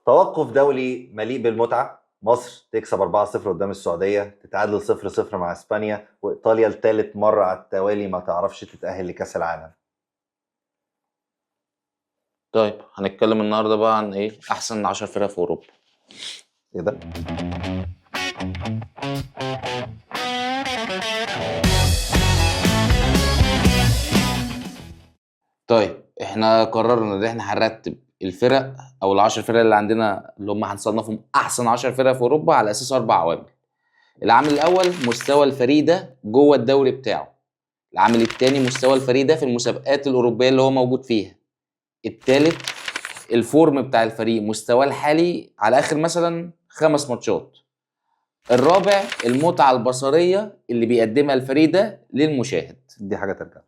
توقف دولي مليء بالمتعة. مصر تكسب 4-0 قدام السعودية، تتعادل 0-0 مع اسبانيا، وايطاليا لثالث مرة على التوالي ما تعرفش تتأهل لكأس العالم. طيب هنتكلم النهارده بقى عن ايه احسن 10 فرق في اوروبا. ايه ده؟ طيب احنا قررنا ان احنا هنرتب الفرق او العشر فرق اللي عندنا اللي هم هنصنفهم احسن 10 فرق في اوروبا على اساس اربع عوامل. العامل الاول مستوى الفريق ده جوه الدوري بتاعه. العامل الثاني مستوى الفريق ده في المسابقات الاوروبية اللي هو موجود فيها. الثالث ال form بتاع الفريق، مستواه الحالي على اخر مثلا 5 ماتشات. الرابع المتعة البصرية اللي بيقدمها الفريق ده للمشاهد. دي حاجة ترجع.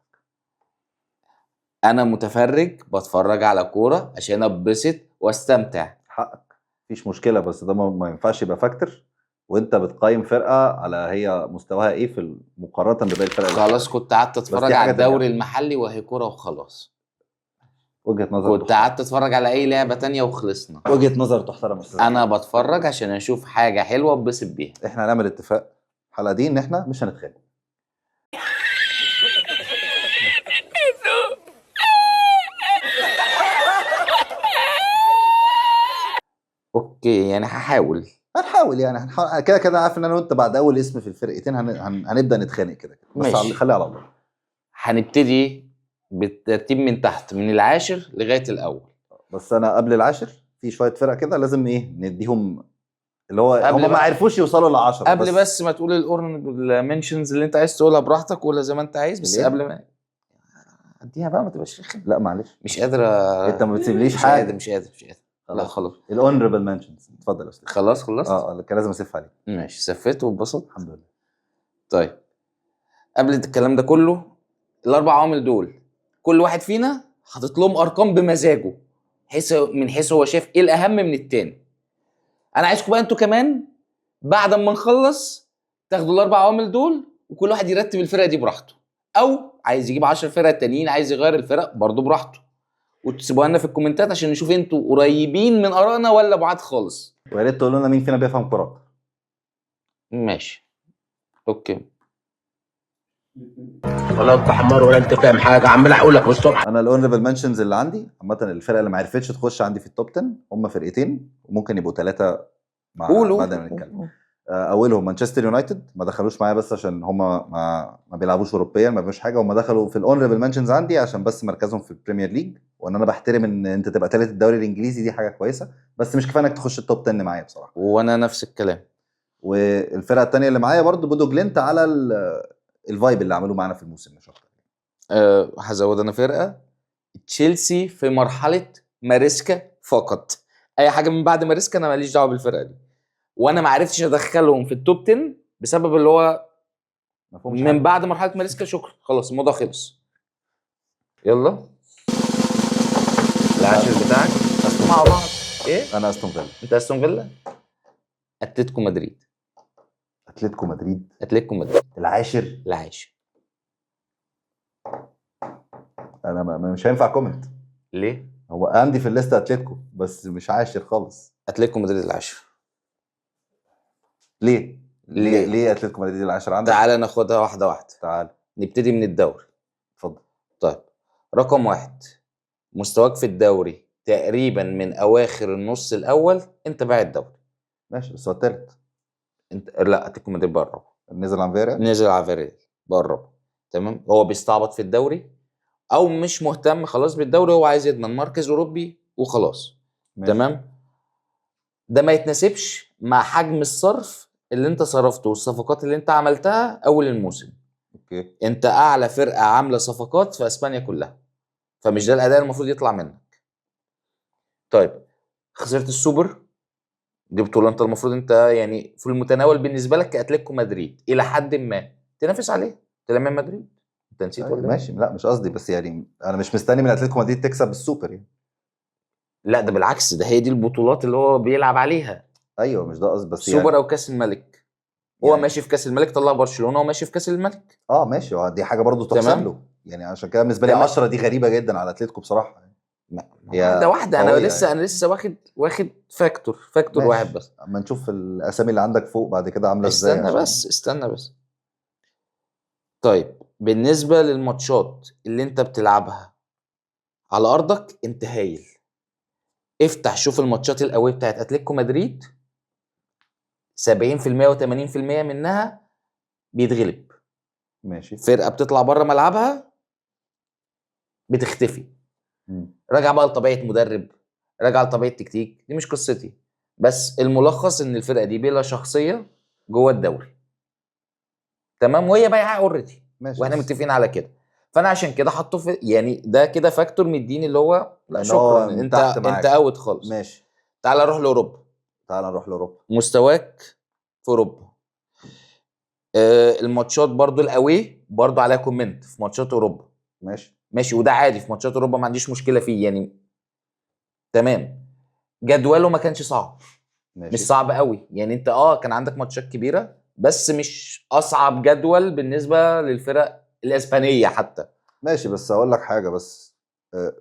انا متفرج بتفرج على كورة عشان اتبسط واستمتع. حقك، مفيش مشكلة، بس ده ما ينفعش يبقى factor وانت بتقيم فرقه على هي مستواها ايه في مقارنة بباقي الفرق اللي خلاص حواليك. كنت قعدت بس اتفرج دي على حاجة ترجع. الدوري المحلي وهي كورة وخلاص. وجهه نظر كنت تحترم. قعدت اتفرج على اي لعبه تانية وخلصنا. وجهه نظر تحترم يا استاذ. انا بتفرج عشان اشوف حاجة حلوة اتبسط بيها. احنا هنعمل اتفاق الحلقة دي ان احنا مش هنتخانق. okay يعني هحاول. هنحاول يعني هنحاول كده كده. عارف ان انا وانت بعد اول اسم في الفرقتين هنبدا نتخانق كده كده، بس ماشي. خليها على الله. هنبتدي بالترتيب من تحت، من العاشر لغاية الاول. بس انا قبل العاشر في شوية فرق كده لازم ايه نديهم اللي هو قبل هم ما عرفوش يوصلوا ل 10. قبل بس ما تقول ال honorable mentions اللي انت عايز تقولها براحتك، قولها زي ما انت عايز، بس ليه؟ قبل ما اديها بقى ما تبقاش رخم. لا معلش، مش قادر انت ما بتسيبليش مش حاجة. قادر مش قادر مش قادر. لا خلاص ال honorable mentions. اتفضل يا استاذ. خلاص خلصت. كان لازم اسف عليك. ماشي، سفيت واتبسطت الحمد لله. طيب قبل الكلام ده كله، الاربع عوامل دول كل واحد فينا حاطط لهم ارقام بمزاجه، حيث من حيث هو شايف ايه الاهم من التاني. انا عايزكم بقى انتوا كمان بعد ما نخلص تاخدوا الاربع عوامل دول وكل واحد يرتب الفرقة دي براحته، او عايز يجيب 10 فرق تانيين، عايز يغير الفرق برضه براحته، وتسيبوها لنا في الكومنتات عشان نشوف انتوا قريبين من ارائنا ولا بعاد خالص. ويا ريت تقولوا لنا مين فينا بيفهم كورة اكتر. ماشي okay. ولا انت حمار ولا انت فاهم حاجة، عمال اقول لك بالصبح. انا ال honorable mentions اللي عندي عامة، الفرقة اللي ما عرفتش تخش عندي في ال top 10 هم فرقتين، وممكن يبقوا 3 مع قولوا. بعد ما نتكلم. اولهم مانشستر يونايتد، ما دخلوش معايا بس عشان هم ما بيلعبوش اوروبيا، ما بيعملوش حاجة. هم دخلوا في ال honorable mentions عندي عشان بس مركزهم في ال Premier League، وان انا بحترم ان انت تبقى ثالث الدوري الانجليزي، دي حاجة كويسة، بس مش كفاية انك تخش ال top 10 معايا بصراحة. وانا نفس الكلام. والفرقة الثانية اللي معايا برضو بودو جلينت على ال vibe اللي عملوه معانا في الموسم مش اكتر. هزود انا فرقه تشيلسي في مرحلة ماريسكا فقط، اي حاجة من بعد ماريسكا انا ماليش دعوه بالفرقة دي، وانا ما عرفتش ادخلهم في ال top 10 بسبب اللي هو مفهومش من حاجة. بعد مرحلة ماريسكا. شكرا خلاص الموضوع خلص. يلا العاشر بتاعك مع بعض. ايه انا استون فيلا. انت استون فيلا؟ اتلتيكو مدريد. اتلتيكو مدريد. اتلتيكو مدريد العاشر. العاشر. انا مش هينفع comment. ليه؟ هو عندي في ال list اتلتيكو بس مش عاشر خالص. اتلتيكو مدريد العاشر. ليه؟ ليه؟ ليه اتلتيكو مدريد العاشر عندك؟ تعالى ناخدها واحدة واحدة. تعال نبتدي من الدوري. اتفضل. طيب رقم 1، مستواك في الدوري تقريبا من اواخر النص الاول انت باع الدوري. ماشي بس هو الثالث. انت لا اتلتيكو مدريد بقى الرابع. نزل عن فياريال. نزل على فياريال بقى الرابع. تمام. هو بيستعبط في الدوري او مش مهتم خلاص بالدوري، هو عايز يضمن مركز اوروبي وخلاص. ماشي. تمام. ده ما يتناسبش مع حجم الصرف اللي انت صرفته والصفقات اللي انت عملتها اول الموسم. okay. انت اعلى فرقه عامله صفقات في اسبانيا كلها، فمش ده الاداء المفروض يطلع منك. طيب خسرت السوبر، دي بطوله انت المفروض انت يعني في المتناول بالنسبة لك كاتلتيكو مدريد الى حد ما تنافس عليه، تلعب مدريد. انت نسيت ولا؟ ماشي. لا مش قصدي، بس يعني انا مش مستني من اتلتيكو مدريد تكسب السوبر يعني. لا ده بالعكس، ده هي دي البطولات اللي هو بيلعب عليها. ايوه مش ده قصدي، بس سوبر يعني او كاس الملك. هو يعني ماشي في كاس الملك، طلع برشلونة وماشي في كاس الملك. ماشي، دي حاجة برضو تحسب له يعني. عشان كده بالنسبة لي 10 دي غريبة جدا على اتلتيكو بصراحة. هي واحدة واحدة، انا قوية لسه يعني. انا لسه واخد factor ماشي. واحد بس. اما نشوف الاسامي اللي عندك فوق بعد كده عامله ازاي. استنى بس استنى بس. طيب بالنسبة للماتشات اللي انت بتلعبها على ارضك انت هايل. افتح شوف الماتشات القوية بتاعت اتلتيكو مدريد، 70% و80% منها بيتغلب. ماشي. فرقه بتطلع بره ملعبها بتختفي. راجع بقى لطبيعة مدرب، راجع لطبيعة تكتيك، دي مش قصتي، بس الملخص ان الفرقة دي بلا شخصية جوه الدوري، تمام، وهي بايعه already ماشي، واحنا بس متفقين على كده. فانا عشان كده حاطه في يعني ده كده factor مديني اللي هو لا إن هو شكرا من انت تحت معاك. انت out خالص. ماشي، تعال نروح لاوروبا. تعال نروح لاوروبا. مستواك في اوروبا، الماتشات برضو القوي برضو عليها comment في ماتشات اوروبا. ماشي ماشي، وده عادي في ماتشات اوروبا ما عنديش مشكلة فيه يعني، تمام. جدوله ما كانش صعب. ماشي، مش صعب قوي يعني، انت كان عندك ماتشات كبيرة بس مش اصعب جدول بالنسبة للفرق الاسبانية حتى. ماشي، بس اقول لك حاجة بس،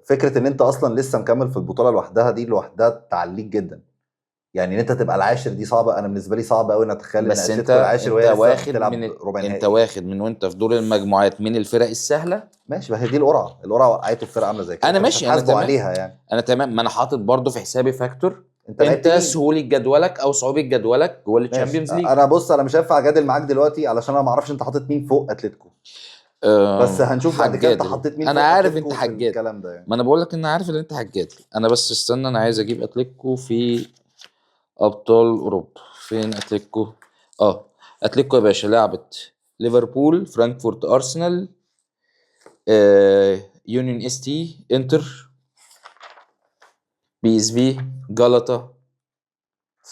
فكرة ان انت اصلا لسه مكمل في البطولة لوحدها دي لوحدها تعليك جدا، يعني ان انت تبقى العاشر دي صعبة. انا بالنسبة لي صعب قوي ان اتخيل ان بس انت اتلتيكو العاشر وهي انت لسه واخد بتلعب من ربع انت نهائي. واخد من وانت في دور المجموعات من الفرق السهلة. ماشي، ما هي دي القرعة، القرعة وقعته في فرقه عامله زي كده، انا انت مش ماشي، انا هتحاسبه تمام. عليها يعني. انا تمام، ما انا حاطط برضو في حسابي factor انت لعبت انت مين؟ سهولة جدولك او صعوبة جدولك جوه ماشي. ال Champions League. انا بص، انا مش هينفع اجادل معاك دلوقتي علشان انا ما اعرفش انت حاطط مين فوق اتلتيكو، بس هنشوف بعد كده انت هتجادل. حطيت مين انا فوق عارف اتلتيكو انت في هتجادل. الكلام ده يعني. ما انا بقول لك ان عارف ان انت هتجادل. انا بس استنى، انا عايز اجيب اتلتيكو في ابطال اوروبا. فين اتلتيكو؟ اتلتيكو يا باشا لعبت ليفربول، فرانكفورت، ارسنال، يونيون اس تي، انتر، بي اس في، جلطة،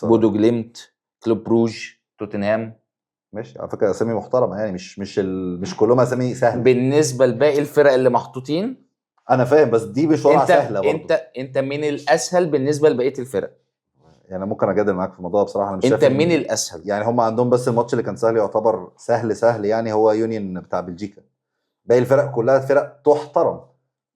بودو جليمت، كلوب بروج، توتنهام. ماشي، على فكرة اسامي محترمه يعني، مش كلهم اسامي سهلة بالنسبة لباقي الفرق اللي محطوطين انا فاهم، بس دي مش ورقة انت سهلة برضه. انت من الاسهل بالنسبة لبقية الفرق. يعني ممكن اجادل معاك في الموضوع بصراحة، انا مش انت شايف من الاسهل يعني. هم عندهم بس الماتش اللي كان سهل، يعتبر سهل يعني، هو يونيون بتاع بلجيكا. باقي الفرق كلها فرق تحترم،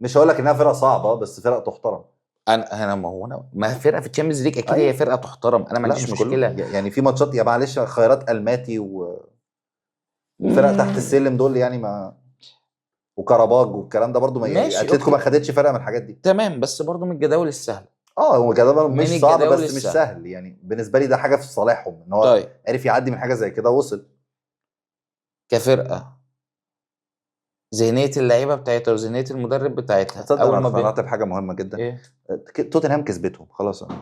مش هقول لك انها فرق صعبة، بس فرق تحترم. انا ما هو انا ما فرقه في ال Champions League اكيد أيوة. هي فرقه تحترم، انا ما لا عنديش مش كله مشكلة. يعني في ماتشات يا معلش خيرات الماتي وفرق تحت السلم دول يعني، ما وكرباج والكلام ده برضو ما يعني ماشي، اتلتيكو okay. ما خدتش فرقه من الحاجات دي. تمام، بس برضو من الجداول السهلة. هو جدول مش من صعب الجداول بس مش السهلة. سهل يعني. بالنسبة لي ده حاجة في صالحهم ان هو طيب عرف يعدي من حاجة زي كده وصل. كفرقه ذهنية اللعيبة بتاعتها وذهنيه المدرب بتاعتها تصدق اول انا ما اقتنعت بحاجة مهمة جدا. ايه؟ توتنهام كسبتهم خلاص، انا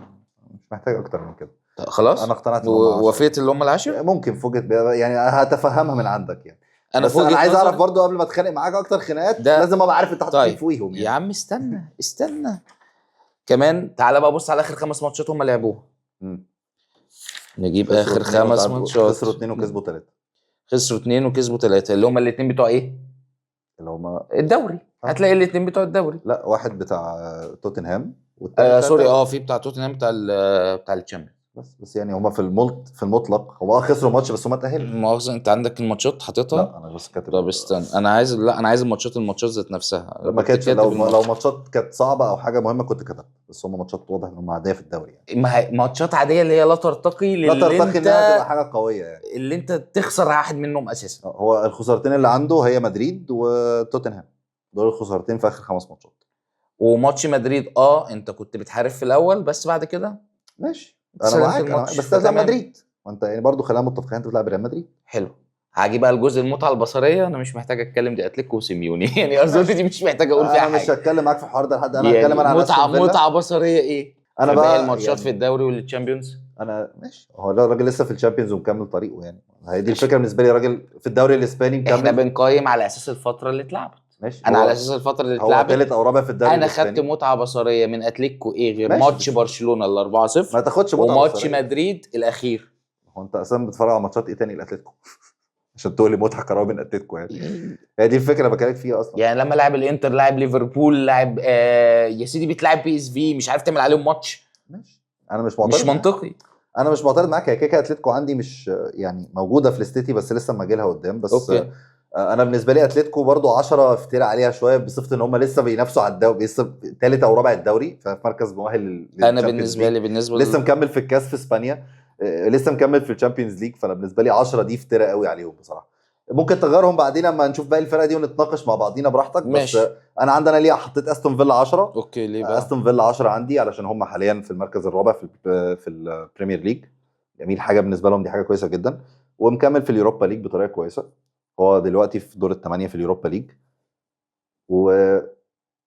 مش محتاج اكتر من كده. طيب خلاص انا اقتنعت إن هم 10. وافقت اللي هم العاشر. ممكن فوجئت يعني هتفهمها من عندك يعني. انا بس في انا وجهة عايز اعرف نظري- برضو قبل ما اتخانق معاك اكتر خناقات ده- لازم ابقى عارف انت حاطط طيب. مين فوقيهم يا يعني. عم استنى كمان، تعالى بقى بص على اخر 5 ماتشات هم لعبوها. نجيب خسروا اخر اتنين 5 وتعادلوا- ماتشات. خسروا 2 وكسبوا 3، خسروا 2 وكسبوا 3، اللي هم الاثنين بتوع ايه؟ اللي هم الدوري. هتلاقي الاثنين بتوع الدوري. لا، واحد بتاع توتنهام والتاني بتاع sorry، الدوري. في بتاع توتنهام بتاع بتاع ال Champions. بس يعني هم في المطلق هو خسروا ماتش بس هم اتأهلوا. مؤاخذة انت عندك الماتشات حاططها؟ لا انا بس كاتب. طب استنى، انا عايز، لا انا عايز الماتشات ذات نفسها. ما كنت كانتش كاتب لو الماتش. لو ماتشات كانت صعبة او حاجة مهمة كنت كتبت، بس هم ماتشات واضح ان هم عادية في الدوري يعني. ما هي ماتشات عادية اللي هي لا ترتقي لا للي ترتقي انت انها تبقى حاجة قوية يعني. اللي انت تخسر واحد منهم اساسا. هو الخسارتين اللي عنده هي مدريد وتوتنهام، دول الخسارتين في اخر 5 ماتشات. وماتش مدريد انت كنت بتحارب في الاول بس بعد كده ماشي انا سلمت معاك، أنا الماتش، بس انت بتلعب فتمام. مدريد، ما انت يعني برضه خلينا متفقين انت بتلعب ريال مدريد. حلو. هاجي بقى الجزء المتعة البصرية، انا مش محتاج اتكلم، دي اتلتيكو وسيميوني يعني اظن دي مش محتاج اقول فيها انا مش حاجة. هتكلم معاك في الحوار ده لحد انا يعني هتكلم انا على متعه أستون فيلا. متعه بصريه ايه؟ انا في باقي بقى الماتشات يعني في الدوري وال Champions. انا ماشي، هو الراجل لسه في ال Champions ومكمل طريقه يعني، هي دي الفكرة بالنسبة لي. راجل في الدوري الاسباني مكمل. احنا بنقيم على اساس الفترة اللي اتلعبت. ماشي، انا هو- على اساس الفترة اللي هو اتلعبت ثالث او رابع في الدوري انا خدت الاسباني. متعه بصريه من اتلتيكو ايه غير ماشي. ماتش برشلونة ال 4-0 ما تاخدش متعه وماتش بصرية. مدريد الاخير. هو انت اصلا بتتفرج على ماتشات ايه تاني الاتليتيكو عشان تقول لي متعه كروية من اتلتيكو يعني؟ هي دي الفكرة اللي بكلمك فيها اصلا. يعني لما لعب الانتر، لعب ليفربول، لعب يا سيدي بتلعب بي اس في، مش عارف تعمل عليهم ماتش. ماشي، انا مش معترض. مش منطقي. انا مش معترض معاك، هي كده كده اتلتيكو عندي مش يعني موجودة في لستتي، بس لسه ما جيلها قدام. بس okay. انا بالنسبة لي اتلتيكو برضو 10 افترى عليها شوية، بصفة ان هم لسه بينافسوا على الدوري، لسه ثالث او رابع الدوري، ففي مركز مؤهل انا بالنسبة لي بالنسبة لسه مكمل في الكاس في اسبانيا، لسه مكمل في ال Champions League. فانا بالنسبة لي 10 دي افترى قوي عليهم بصراحة. ممكن تغيرهم بعدين لما نشوف باقي الفرقة دي ونتناقش مع بعضينا براحتك. بس ماشي. انا عندنا ليه حطيت استون فيلا 10. okay ليه بقى؟ استون فيلا 10 عندي علشان هم حاليا في المركز الرابع في ال Premier League. جميل، حاجة بالنسبة لهم دي حاجة كويسة جدا، ومكمل في ال Europa League بطريقة كويسة. هو دلوقتي في دور الثمانية في ال Europa League،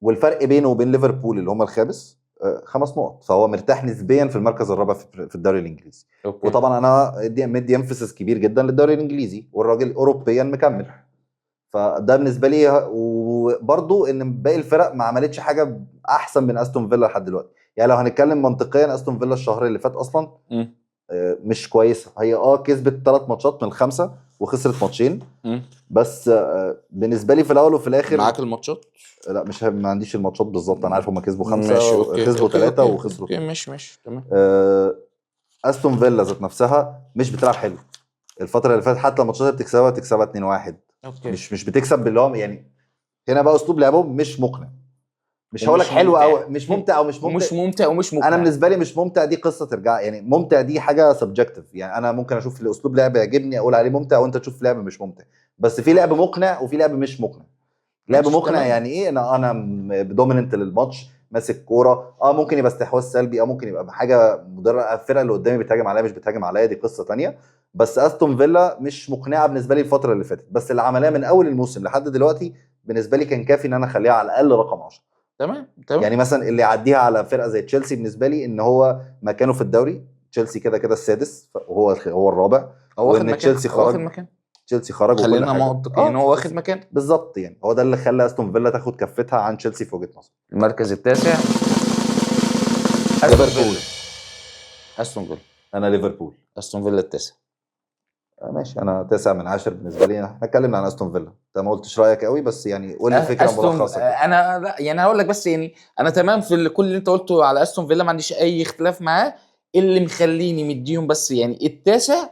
والفرق بينه وبين ليفربول اللي هم الخامس 5 نقط، فهو مرتاح نسبيا في المركز الرابع في الدوري الانجليزي. okay. وطبعا انا مدي emphasis كبير جدا للدوري الانجليزي، والراجل اوروبيا مكمل، فده بالنسبة لي. وبرضو ان باقي الفرق ما عملتش حاجة احسن من استون فيلا لحد دلوقتي. يعني لو هنتكلم منطقيا، استون فيلا الشهر اللي فات اصلا مش كويسة. هي كسبت 3 ماتشات من 5 وخسرت ماتشين. بس بالنسبة لي في الاول وفي الاخر معاك الماتشات؟ لا مش ما عنديش الماتشات بالظبط، انا عارف هم كسبوا 5، كسبوا 3 وخسروا. okay ماشي تمام. استون فيلا ذات نفسها مش بتلعب حلو الفترة اللي فاتت، حتى الماتشات اللي بتكسبها بتكسبها 2-1. okay. مش بتكسب باللي هو يعني هنا بقى اسلوب لعبهم مش مقنع. مش هقول لك حلو او مش ممتع او مش ممتع، مش ممتع ومش مقنع. انا بالنسبة لي مش ممتع دي قصة ترجع، يعني ممتع دي حاجة subjective، يعني انا ممكن اشوف الاسلوب لعب يعجبني اقول عليه ممتع، وانت تشوف لعب مش ممتع. بس في لعب مقنع وفي لعب مش مقنع. لعب مقنع يعني ايه؟ انا dominant للماتش، ماسك كورة، ممكن يبقى استحواذ سلبي، ممكن يبقى حاجة مدرب الفرقة اللي قدامي بتهاجم عليا مش بتهاجم عليا، دي قصة ثانية. بس استون فيلا مش مقنعة بالنسبة لي الفترة اللي فاتت، بس اللي عملها من اول الموسم لحد دلوقتي بالنسبة لي كان كافي ان انا اخليها على الاقل رقم 10. تمام. يعني مثلا اللي يعديها على فرقه زي تشيلسي بالنسبة لي ان هو مكانه في الدوري، تشيلسي كده كده السادس وهو هو الرابع، وان تشيلسي خرج، تشيلسي خرج، خلينا منطقيين هو واخد مكان بالظبط. يعني هو ده اللي خلى استون فيلا تاخد كفتها عن تشيلسي في وجهه نظري. المركز التاسع ليفربول. استون فيلا. انا ليفربول. استون فيلا التاسع. ماشي، انا 9 من 10 بالنسبة لي. احنا اتكلمنا عن استون فيلا، انت ما قلتش رايك قوي، بس يعني قول لي الفكرة ملخصه. انا لا يعني هقول لك، بس يعني انا تمام في كل اللي انت قلته على استون فيلا، ما عنديش اي اختلاف معاه. اللي مخليني مديهم بس يعني التاسع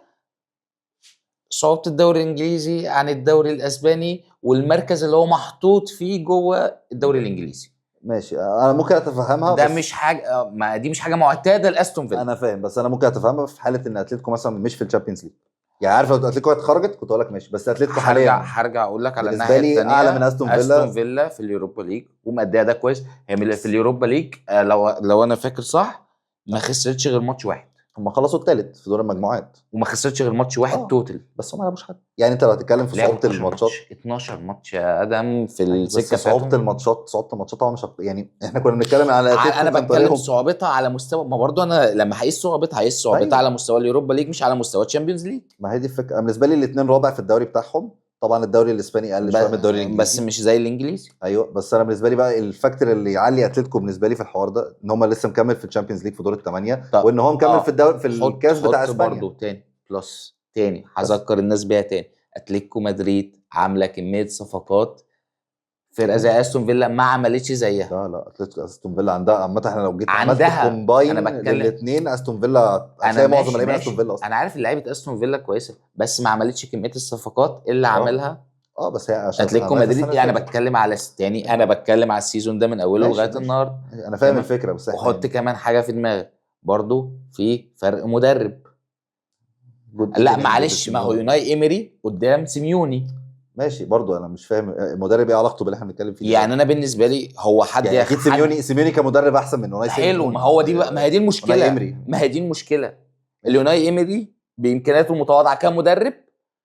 صعوبة الدوري الانجليزي عن الدوري الاسباني، والمركز اللي هو محطوط فيه جوه الدوري الانجليزي. ماشي، انا ممكن اتفهمها، ده مش حاجة، ما دي مش حاجة معتادة لاستون فيلا. انا فاهم، بس انا ممكن اتفهمها في حاله ان اتلتيكو مثلا مش في ال Champions League. يعني عارف لو اتلتيكو اتخرجت كنت اقول لك ماشي، بس اتلتيكو حاليا هرجع اقول لك على الناحية الثانية اعلى من استون فيلا. استون فيلا في ال Europa League ومأديها ده كويس. هي في ال Europa League لو انا فاكر صح ما خسرتش غير ماتش واحد. هم خلصوا الثالث في دور المجموعات وما خسرتش غير ماتش واحد total. بس هم ما لعبوش حد. يعني انت لو هتتكلم في صعوبة الماتشات، 12 ماتش يا ادم في السكة. صعوبة الماتشات، صعوبة الماتشات طبعا مش يعني احنا كنا بنتكلم على انا بتكلم صعوبتها على مستوى، ما برضو انا لما هقيس صعوبتها هقيس صعوبتها أيوة. على مستوى ال Europa League مش على مستوى ال Champions League. ما هي دي الفكرة بالنسبة لي. الاثنين رابع في الدوري بتاعهم. طبعا الدوري الاسباني اقل شوية من الدوري الانجليزي، بس مش زي الانجليزي. ايوه، بس انا بالنسبة لي بقى ال factor اللي يعلي اتلتيكو بالنسبة لي في الحوار ده ان هم لسه مكمل في ال Champions League في دور الثمانية، وان هو مكمل في الدوري في الكاس بتاع اسبانيا برضه. تاني plus تاني هذكر الناس بيها تاني، اتلتيكو مدريد عامله كمية صفقات فرقه زي استون فيلا ما عملتش زيها. لا اتلتيكو استون فيلا عندها عامة، احنا لو جيت عملت combine الاثنين استون فيلا هتلاقي معظم لعيبة استون فيلا اصلا. انا عارف لعيبة استون فيلا كويسة، بس ما عملتش كمية الصفقات اللي عملها بس هي عشان اتلتيكو مدريد. يعني بتكلم على يعني انا بتكلم على ال season ده من اوله لغاية النهارده. انا فاهم الفكرة، بس وحط كمان حاجة في دماغك برضو، في فرق مدرب. لا معلش، ما هو يوناي ايمري قدام سيميوني. ماشي، برضو انا مش فاهم المدرب ايه علاقته باللي احنا بنتكلم فيه. يعني انا بالنسبة لي هو حد يعني اكيد سيميوني كمدرب احسن من اوناي. حلو، ما هو دي بقى، ما هي دي المشكلة. ما هي دي المشكلة. اليوناي ايمري بامكانياته المتواضعة كمدرب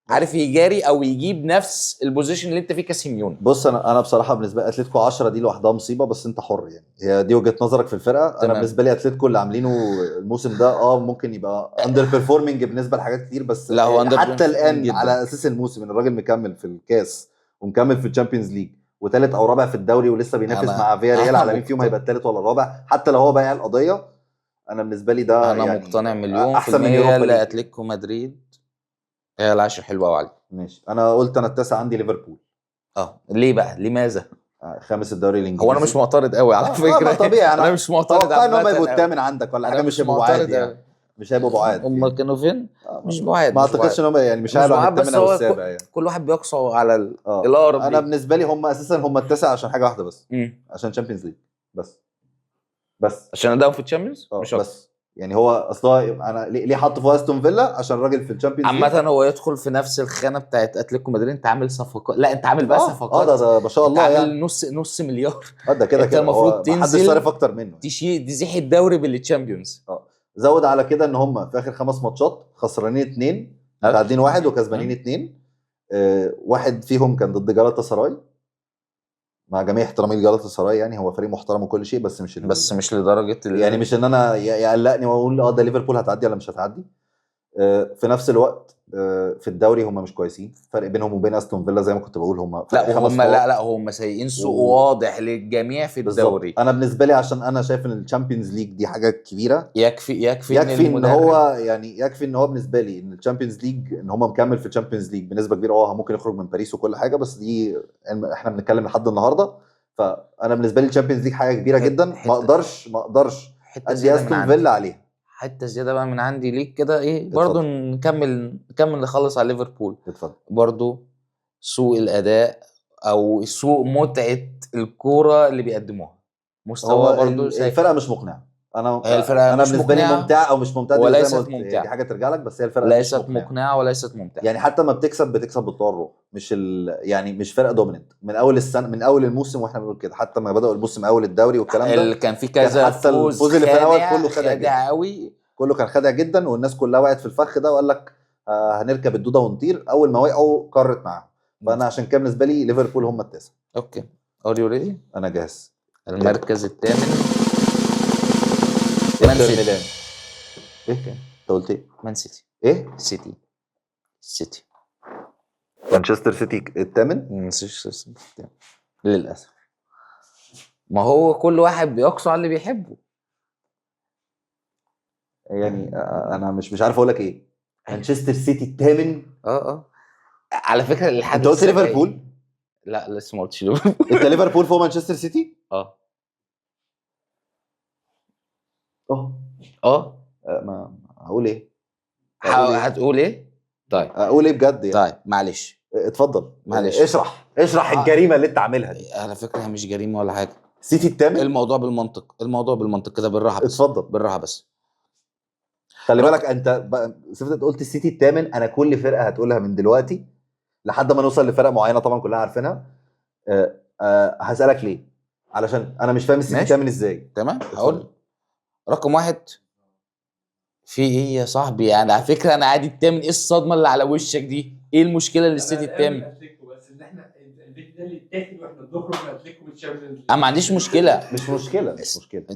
عارف يجاري او يجيب نفس ال position اللي انت فيه كسيميوني. بص انا بصراحة بالنسبة لي اتلتيكو 10 دي لوحدها مصيبة، بس انت حر يعني، هي دي وجهه نظرك في الفرقة. تمام. انا بالنسبة لي اتلتيكو اللي عاملينه الموسم ده ممكن يبقى underperforming بالنسبة لحاجات كتير، بس لا هو حتى الان جداً. على اساس الموسم ان الراجل مكمل في الكاس ومكمل في ال Champions League وثالث او رابع في الدوري ولسه بينافس مع فيا ريال على مين فيهم هيبقى الثالث ولا الرابع، حتى لو هو بايع القضية. انا بالنسبة لي ده انا يعني مقتنع مليون في المية لاتلتيكو مدريد هي العشر حلوة قوي علي. ماشي، انا قلت انا التاسع عندي ليفربول. ليه بقى؟ لماذا؟ خامس الدوري الانجليزي. هو انا مش معترض قوي على فكرة. طبيعي، انا مش معترض. اتوقع ان هم يبقوا الثامن عندك ولا حاجة، مش هيبقوا عادي يعني. مش هيبقوا بعاد هم يعني. كانوا فين؟ مش بعاد، ما مش بعاد. اعتقدش ان هم يعني مش مش هيعلوا عن بعاد، بس الثامن او هو السابع يعني. كل واحد بيقصى على آه. الاقرب انا ليه. بالنسبة لي هم اساسا هم التاسع عشان حاجة واحدة بس، عشان Champions League بس عشان ادائهم في ال Champions مش اكتر. بس يعني هو اصلا انا ليه حط فوق استون فيلا؟ عشان الراجل في ال Champions League. عامة هو يدخل في نفس الخانة بتاعت اتلتيكو مدريد. انت عامل صفقات، لا انت عامل بقى صفقات، ده ما شاء انت الله عامل يعني. نص مليار. ده كده انت كده المفروض هو ما حدش تنزل صارف اكتر منه. تزيح الدوري بال Champions. زود على كده ان هم في اخر 5 ماتشات خسرانين 2، متعادلين 1، وكسبانين 2. واحد فيهم كان ضد جالاتا سراي، مع جميع احترامي لجالاتا سراي يعني هو فريق محترم وكل شيء، بس مش بس مش لدرجة يعني مش ان انا يقلقني واقول ده ليفربول هتعدي ولا مش هتعدي. في نفس الوقت في الدوري هم مش كويسين، فرق بينهم وبين استون فيلا زي ما كنت بقول هم لا هم لا هم سيئين سوء واضح للجميع في الدوري. انا بالنسبة لي عشان انا شايف ان ال Champions League دي حاجة كبيرة، يكفي ان هو يعني يكفي ان هو بالنسبة لي ان ال Champions League ان هم مكمل في ال Champions League بنسبة كبيرة. ممكن يخرج من باريس وكل حاجة، بس دي احنا بنتكلم لحد النهارده. فانا بالنسبة لي ال Champions League حاجة كبيرة جدا، ما اقدرش ادي استون فيلا عليها. حتة زيادة بقى من عندي ليك كده ايه برضو، نكمل نخلص على ليفربول. اتفضل. برضو سوء الاداء او سوء متعه الكورة اللي بيقدموها، مستوى برضو الفرقة مش مقنعة. انا بالنسبة لي ممتعة او مش ممتعة وليست ممتعة، دي حاجة ترجع لك، بس هي الفرقة ليست مقنعة وليست ممتعة. يعني حتى ما بتكسب بتطور الروح، مش يعني مش فرقه dominant من اول السنة، من اول الموسم واحنا بنقول كده. حتى ما بداوا الموسم اول الدوري والكلام ده كان في كذا حتى الفوز اللي في الاول كله خدع قوي، كله كان خدع جدا، والناس كلها وقعت في الفخ ده وقال لك هنركب الدودة ونطير. اول ما وقعوا قرت معاهم. فانا عشان كده بالنسبة لي ليفربول هم التاسع. okay، are you ready؟ انا جاهز. المركز الثامن مان سيتي. ايه انت قلت ايه؟ مان سيتي. ايه؟ سيتي مانشستر سيتي الثامن. مانشستر سيتي الثامن للاسف. ما هو كل واحد بيقصى على اللي بيحبه يعني. انا مش عارف اقول لك ايه. مانشستر سيتي الثامن. على فكرة انت قلت ليفربول؟ لا لسه ما قلتش ليفربول. انت ليفربول فوق مانشستر سيتي؟ ما هقول ايه؟ هتقول ايه؟ طيب اقول ايه بجد يعني؟ طيب معلش اتفضل. معلش اشرح الجريمة اللي انت عاملها دي. على فكرة هي مش جريمة ولا حاجة. سيتي الثامن، الموضوع بالمنطق كده، بالراحة بس. اتفضل بالراحة بس. خلي بالك انت سيفت قلت السيتي الثامن. انا كل فرقه هتقولها من دلوقتي لحد ما نوصل لفرقة معينة طبعا كلها عارفينها. هسالك ليه، علشان انا مش فاهم السيتي الثامن ازاي. تمام هقول رقم 1 في ايه يا صاحبي؟ يعني على فكرة انا عادي الثامن. ايه الصدمة اللي على وشك دي؟ ايه المشكلة اللي السيتي الثامن؟ بس ان احنا الفيديو ده اللي اتاخد واحنا بنخرج من اتلتيكو من ال Champions. انا ما عنديش مشكلة. مش مشكلة.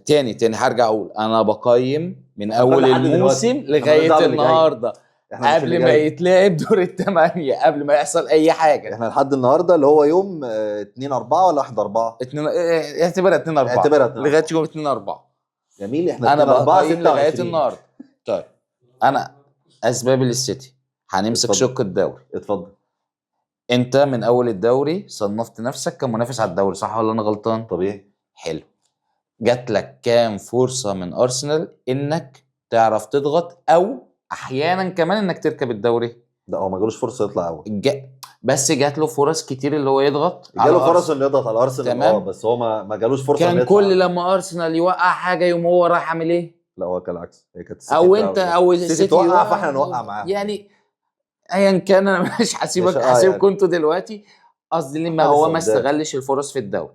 تاني هرجع اقول انا بقيم من اول الموسم لغاية النهارده، قبل ما يتلعب دور الثمانية، قبل ما يحصل اي حاجة. احنا لحد النهارده اللي هو يوم 2/4 ولا 1/4؟ اعتبرها 2/4 لغاية يوم 2/4. جميل. احنا انا بقيم لغاية النهارده. طيب انا اسباب للسيتي هنمسك شق الدوري. اتفضل. انت من اول الدوري صنفت نفسك كمنافس على الدوري، صح ولا انا غلطان؟ طبيعي. حلو. جات لك كام فرصة من ارسنال انك تعرف تضغط، او احيانا كمان انك تركب الدوري؟ لا هو ما جالوش فرصة يطلع اول، بس جات له فرص كتير اللي هو يضغط. جاله فرص انه يضغط على ارسنال، بس هو ما جالوش فرصة. كان كل لما ارسنال يوقع حاجة يوم هو رايح عامل ايه؟ لا هو كان العكس، هي كانت او انت او السيتي توقع فاحنا نوقع معاه يعني. ايا كان انا مش هسيبك، هسيبكم انتوا دلوقتي. قصدي لما هو ما استغلش الفرص في الدوري.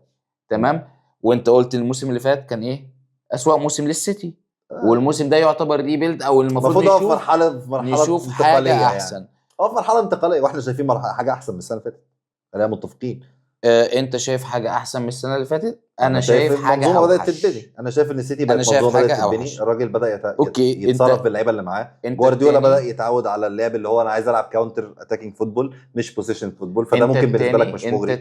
تمام. وانت قلت الموسم اللي فات كان ايه؟ اسوأ موسم للسيتي. والموسم ده يعتبر rebuild، او المفروض نشوف مرحلة نشوف حاجة احسن. يعني. في مرحلة انتقالية، واحنا شايفين حاجة احسن من السنة اللي فاتت. خلينا متفقين. انت شايف حاجة احسن من السنة اللي فاتت؟ انا شايف حاجة المنظومة بدات تتبني. انا شايف ان السيتي بقت منظومة بدات تتبني. الراجل بدا يتصرف باللعيبه اللي معاه. جوارديولا بدا يتعود على اللعب اللي هو انا عايز العب counter attacking football مش possession football، فده ممكن بالنسبة لك مش مغري.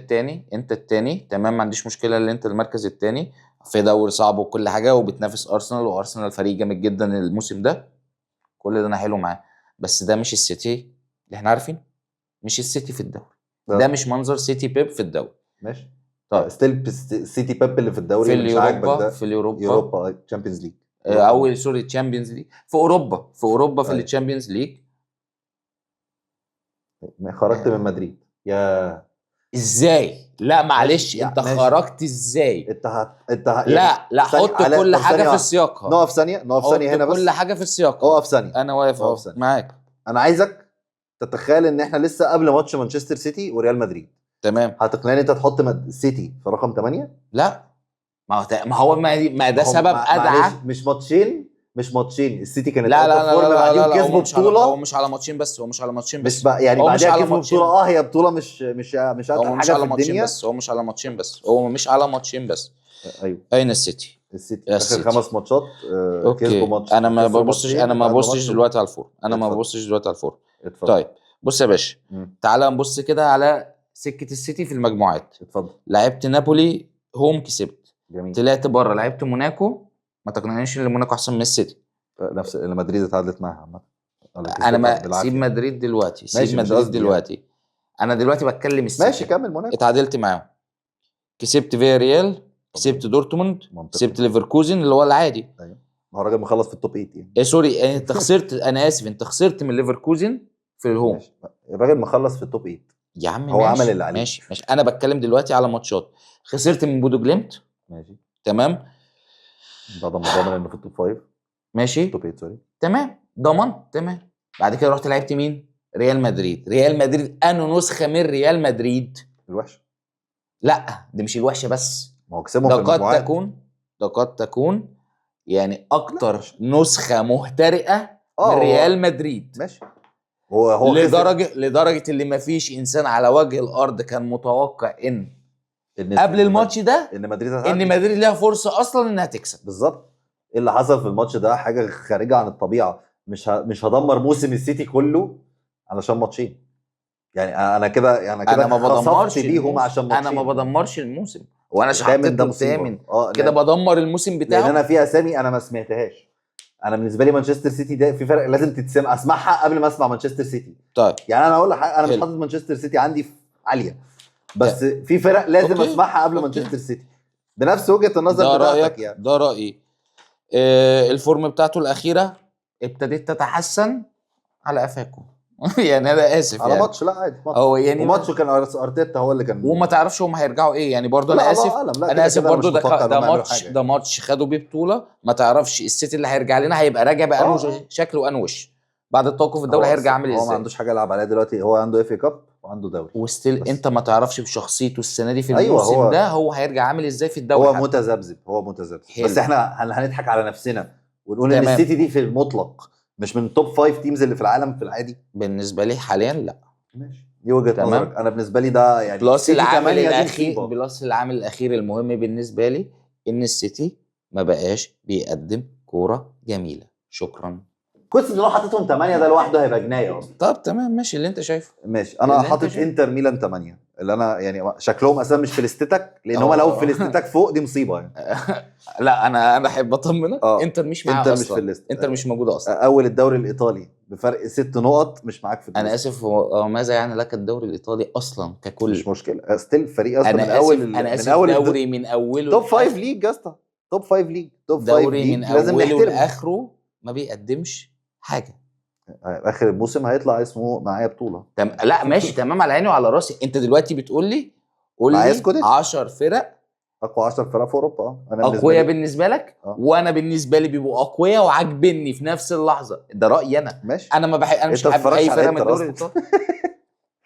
انت الثاني تمام، ما عنديش مشكلة ان انت المركز الثاني في دوري صعب وكل حاجة، وبتنافس ارسنال، وارسنال فريق جامد جدا الموسم ده، كل ده انا حلو معاه، بس ده مش السيتي اللي احنا عارفينه، مش السيتي في الدوري ده مش منظر سيتي بيب في الدوري. ماشي. طيب still سيتي بيب اللي في الدوري في مش عاجبك ده؟ في اليوروبا، Champions League. او sorry Champions League في اوروبا، في اوروبا في أيوة. ال Champions League. خرجت من مدريد يا ازاي؟ لا معلش، يا انت ماشي. خرجت ازاي؟ انت لا لا، ثانية، حط كل طب حاجة ثانية في واحدة. سياقها. نقف ثانية، نقف حط ثانية هنا بس. كل حاجة في سياقها. اقف ثانية. انا واقف اهو اقف ثانية. معاك. انا عايزك تتخيل ان احنا لسه قبل ماتش مانشستر سيتي وريال مدريد. تمام. هتقنعني انت تحط سيتي في رقم 8؟ لا، ما هو ما ده سبب ادعى. معلش، مش ماتشين، مش ماتشين السيتي كانت لا out لا of لا form، لا لا بعديهم لا، لا، هو كسبوا مش على، هو بطوله. مش على ماتشين بس، هو مش على ماتشين بس. مش بقى يعني هو مش بعديها على كسبوا ماتشين. بطوله، هي بطوله مش هو اتقل مش حاجة على في ماتشين الدنيا. بس، هو مش على ماتشين بس، هو مش على ماتشين بس. ايوه. اين السيتي؟ السيتي يا اخر السيتي. 5 ماتشات كسبوا okay ماتش، انا ما خسروا ببصش، ماتشين، انا ما اتعادلوا ببصش ماتش. دلوقتي على ال form، انا ما اتفضل. ببصش دلوقتي على ال form. اتفضل. طيب بص يا باشا، تعالى نبص كده على سكة السيتي في المجموعات. اتفضل. لعبت نابولي home كسبت. جميل. طلعت بره لعبت موناكو، ما تقنعنيش ان موناكو احسن من السيتي. نفس اللي مدريد اتعادلت معاها عامة. ولا انا كسبتها ما بالعافية. سيب مدريد دلوقتي، سيب ماشي، مش مدريد قصدي يعني. دلوقتي. انا دلوقتي بتكلم السيتي. ماشي، كمل موناكو. اتعادلت معاهم، كسبت فيا ريال، كسبت دورتموند، منطقي. كسبت ليفركوزن اللي هو العادي. ما هو الراجل مخلص في ال top 8 يعني. إيه sorry، انت خسرت، انا اسف، انت خسرت من ليفركوزن في ال home. ماشي. الراجل مخلص في ال top 8. يا عم هو ماشي، عمل اللي عليه. ماشي ماشي، انا بتكلم دلوقتي على ماتشات. خسرت من بودو جليمت. ماشي. تمام. ده ضمن انه في ال top 5. ماشي. top 8 sorry. تمام، ضمنت تمام. بعد كده رحت لعبت مين؟ ريال مدريد. ريال مدريد انه نسخه من ريال مدريد الوحشة. لا دي مش الوحشة بس، ما هو كسبهم ده في قد المجموعات. تكون، ده قد تكون يعني اكتر نسخه مهترئه من ريال مدريد. ماشي، هو خسر. لدرجة اللي ما فيش انسان على وجه الارض كان متوقع ان قبل الماتش ده ان مدريد هتعدي. ان مدريد ليها فرصة اصلا انها تكسب. بالظبط. ايه اللي حصل في الماتش ده؟ حاجة خارجه عن الطبيعة. مش هدمر موسم السيتي كله علشان ماتشين يعني. انا كده انا كده انا ما بدمرش خسفت بيهم الموسم. عشان ماتشين. انا ما بدمرش الموسم، وانا الثامن حطيت ده له مصيبة. الثامن كده بدمر الموسم بتاعه. لان انا في اسامي انا ما سمعتهاش. انا بالنسبة لي مانشستر سيتي ده في فرق لازم تتسمع، اسمعها قبل ما اسمع مانشستر سيتي. طيب يعني انا اقول لك حاجة، انا مش حلو. حاطط مانشستر سيتي عندي في عالية، بس في فرق لازم okay. اسمعها قبل okay. مانشستر سيتي بنفس وجهه النظر ده بتاعتك رايك يعني. ده رايي. ال form بتاعته الاخيرة ابتدت تتحسن على قفاكم. يعني انا اسف على يعني. ماتش، لا عادي ماتش. هو يعني وماتشه كان ارتيتا هو اللي كان، وما تعرفش هم هيرجعوا ايه يعني برضه. لا، انا الله اسف، أعلم. لا، انا كده اسف كده أنا برضه، مش ده متوقع إن ده هم يعملوا ماتش، حاجة. ده ماتش خدوا بيه بطوله، ما تعرفش السيتي اللي هيرجع لنا هيبقى راجع بأنه شكل وانه وش بعد التوقف الدولي هو هيرجع عامل هو ما ازاي. عندوش حاجة يلعب عليها دلوقتي، هو عنده FA Cup وعنده دوري و still بس. انت ما تعرفش بشخصيته السنة دي في أيوة، الموسم ده هو هيرجع عامل ازاي في الدوري هو حتى. متذبذب، هو متذبذب. حلو. بس احنا هنضحك على نفسنا ونقول ان تمام. السيتي دي في المطلق مش من top 5 teams اللي في العالم في العادي. بالنسبة لي حاليا لا. ماشي، دي وجهه تمام. نظرك. انا بالنسبة لي ده يعني plus السيتي العامل تمانية دي الاخير، مصيبة. plus العامل الاخير المهم بالنسبة لي ان السيتي ما بقاش بيقدم كورة جميلة. شكرا. كويس ان هو حاططهم 8 ده لوحده هيبقى جناية اصلا. طب تمام ماشي اللي انت شايفه. ماشي، انا اللي انت حاطط شايفه. انتر ميلان 8 اللي انا يعني شكلهم اصلا مش في ليستتك، لان هم لو في ليستتك فوق دي مصيبة يعني. لا انا احب اطمنك، انتر مش معايا انتر اصلا. مش في ال list. انتر مش موجودة اصلا. اول الدوري الايطالي بفرق 6 نقط مش معاك في انا ال list. اسف، هو ماذا يعني لك الدوري الايطالي اصلا ككل؟ مش مشكلة، still فريق اصلا انا من اول اسف، انا من اسف، اول دوري من اوله top 5 league يا اسطى، top 5 league، top 5 دوري من ليج لازم اوله نحترمه. لاخره ما بيقدمش حاجة. اخر الموسم هيطلع اسمه معايا بطوله. لا ماشي تمام، على عيني وعلى راسي. انت دلوقتي بتقول لي، قول معايا لي سكوديتو. 10 فرق اقوى 10 فرق في اوروبا. انا بالنسبة اقوياء لي بالنسبة لك، وانا بالنسبة لي بيبقوا اقوياء وعاجبني في نفس اللحظة. ده رايي انا. ماشي. انا ما بحب، انا مش انت حابب ما اي بتتفرجش فرقه على من انتر الدوري أصلاً. الايطالي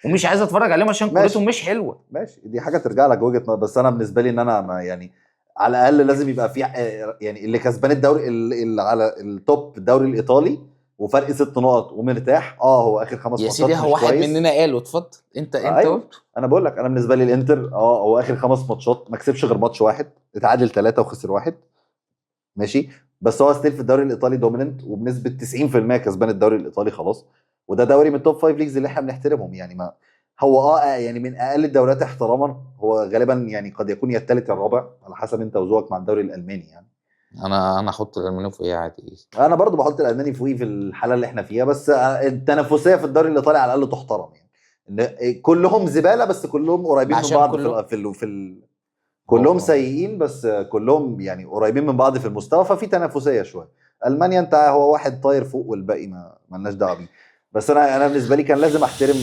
ومش عايز اتفرج عليهم عشان ماشي. كورتهم مش حلوة. ماشي، دي حاجة ترجع لك وجهه نظر، بس انا بالنسبة لي ان انا ما يعني على الاقل لازم يبقى في يعني اللي كسبان الدوري اللي على ال top الدوري الايطالي وفرق 6 نقط ومرتاح. هو اخر 5 يا ماتشات سيدي مش هو واحد كويس. مننا قال، اتفضل انت انت أيوة. قلت. انا بقول لك انا بالنسبة لي الانتر هو اخر 5 ماتشات ما كسبش غير ماتش واحد، اتعادل 3 وخسر 1. ماشي، بس هو still في الدوري الايطالي dominant وبنسبة 90% كسبان الدوري الايطالي خلاص، وده دوري من top 5 leagues اللي احنا بنحترمهم يعني. ما هو يعني من اقل الدوريات احتراما، هو غالبا يعني قد يكون يا الثالث يا الرابع على حسب انت وذوقك مع الدوري الالماني يعني. انا احط الالماني فوقيه عادي. انا برضو بحط الالماني فوقيه في الحالة اللي احنا فيها، بس التنافسية في الدوري الايطالي على الاقل تحترم يعني، ان كلهم زبالة بس كلهم قريبين من عشان بعض في كله- ال في ال في ال كلهم سيئين بس كلهم يعني قريبين من بعض في المستوى، ففي تنافسية شوية. المانيا انت هو واحد طاير فوق والباقي ما لناش دعوه بيه. بس انا بالنسبة لي كان لازم احترم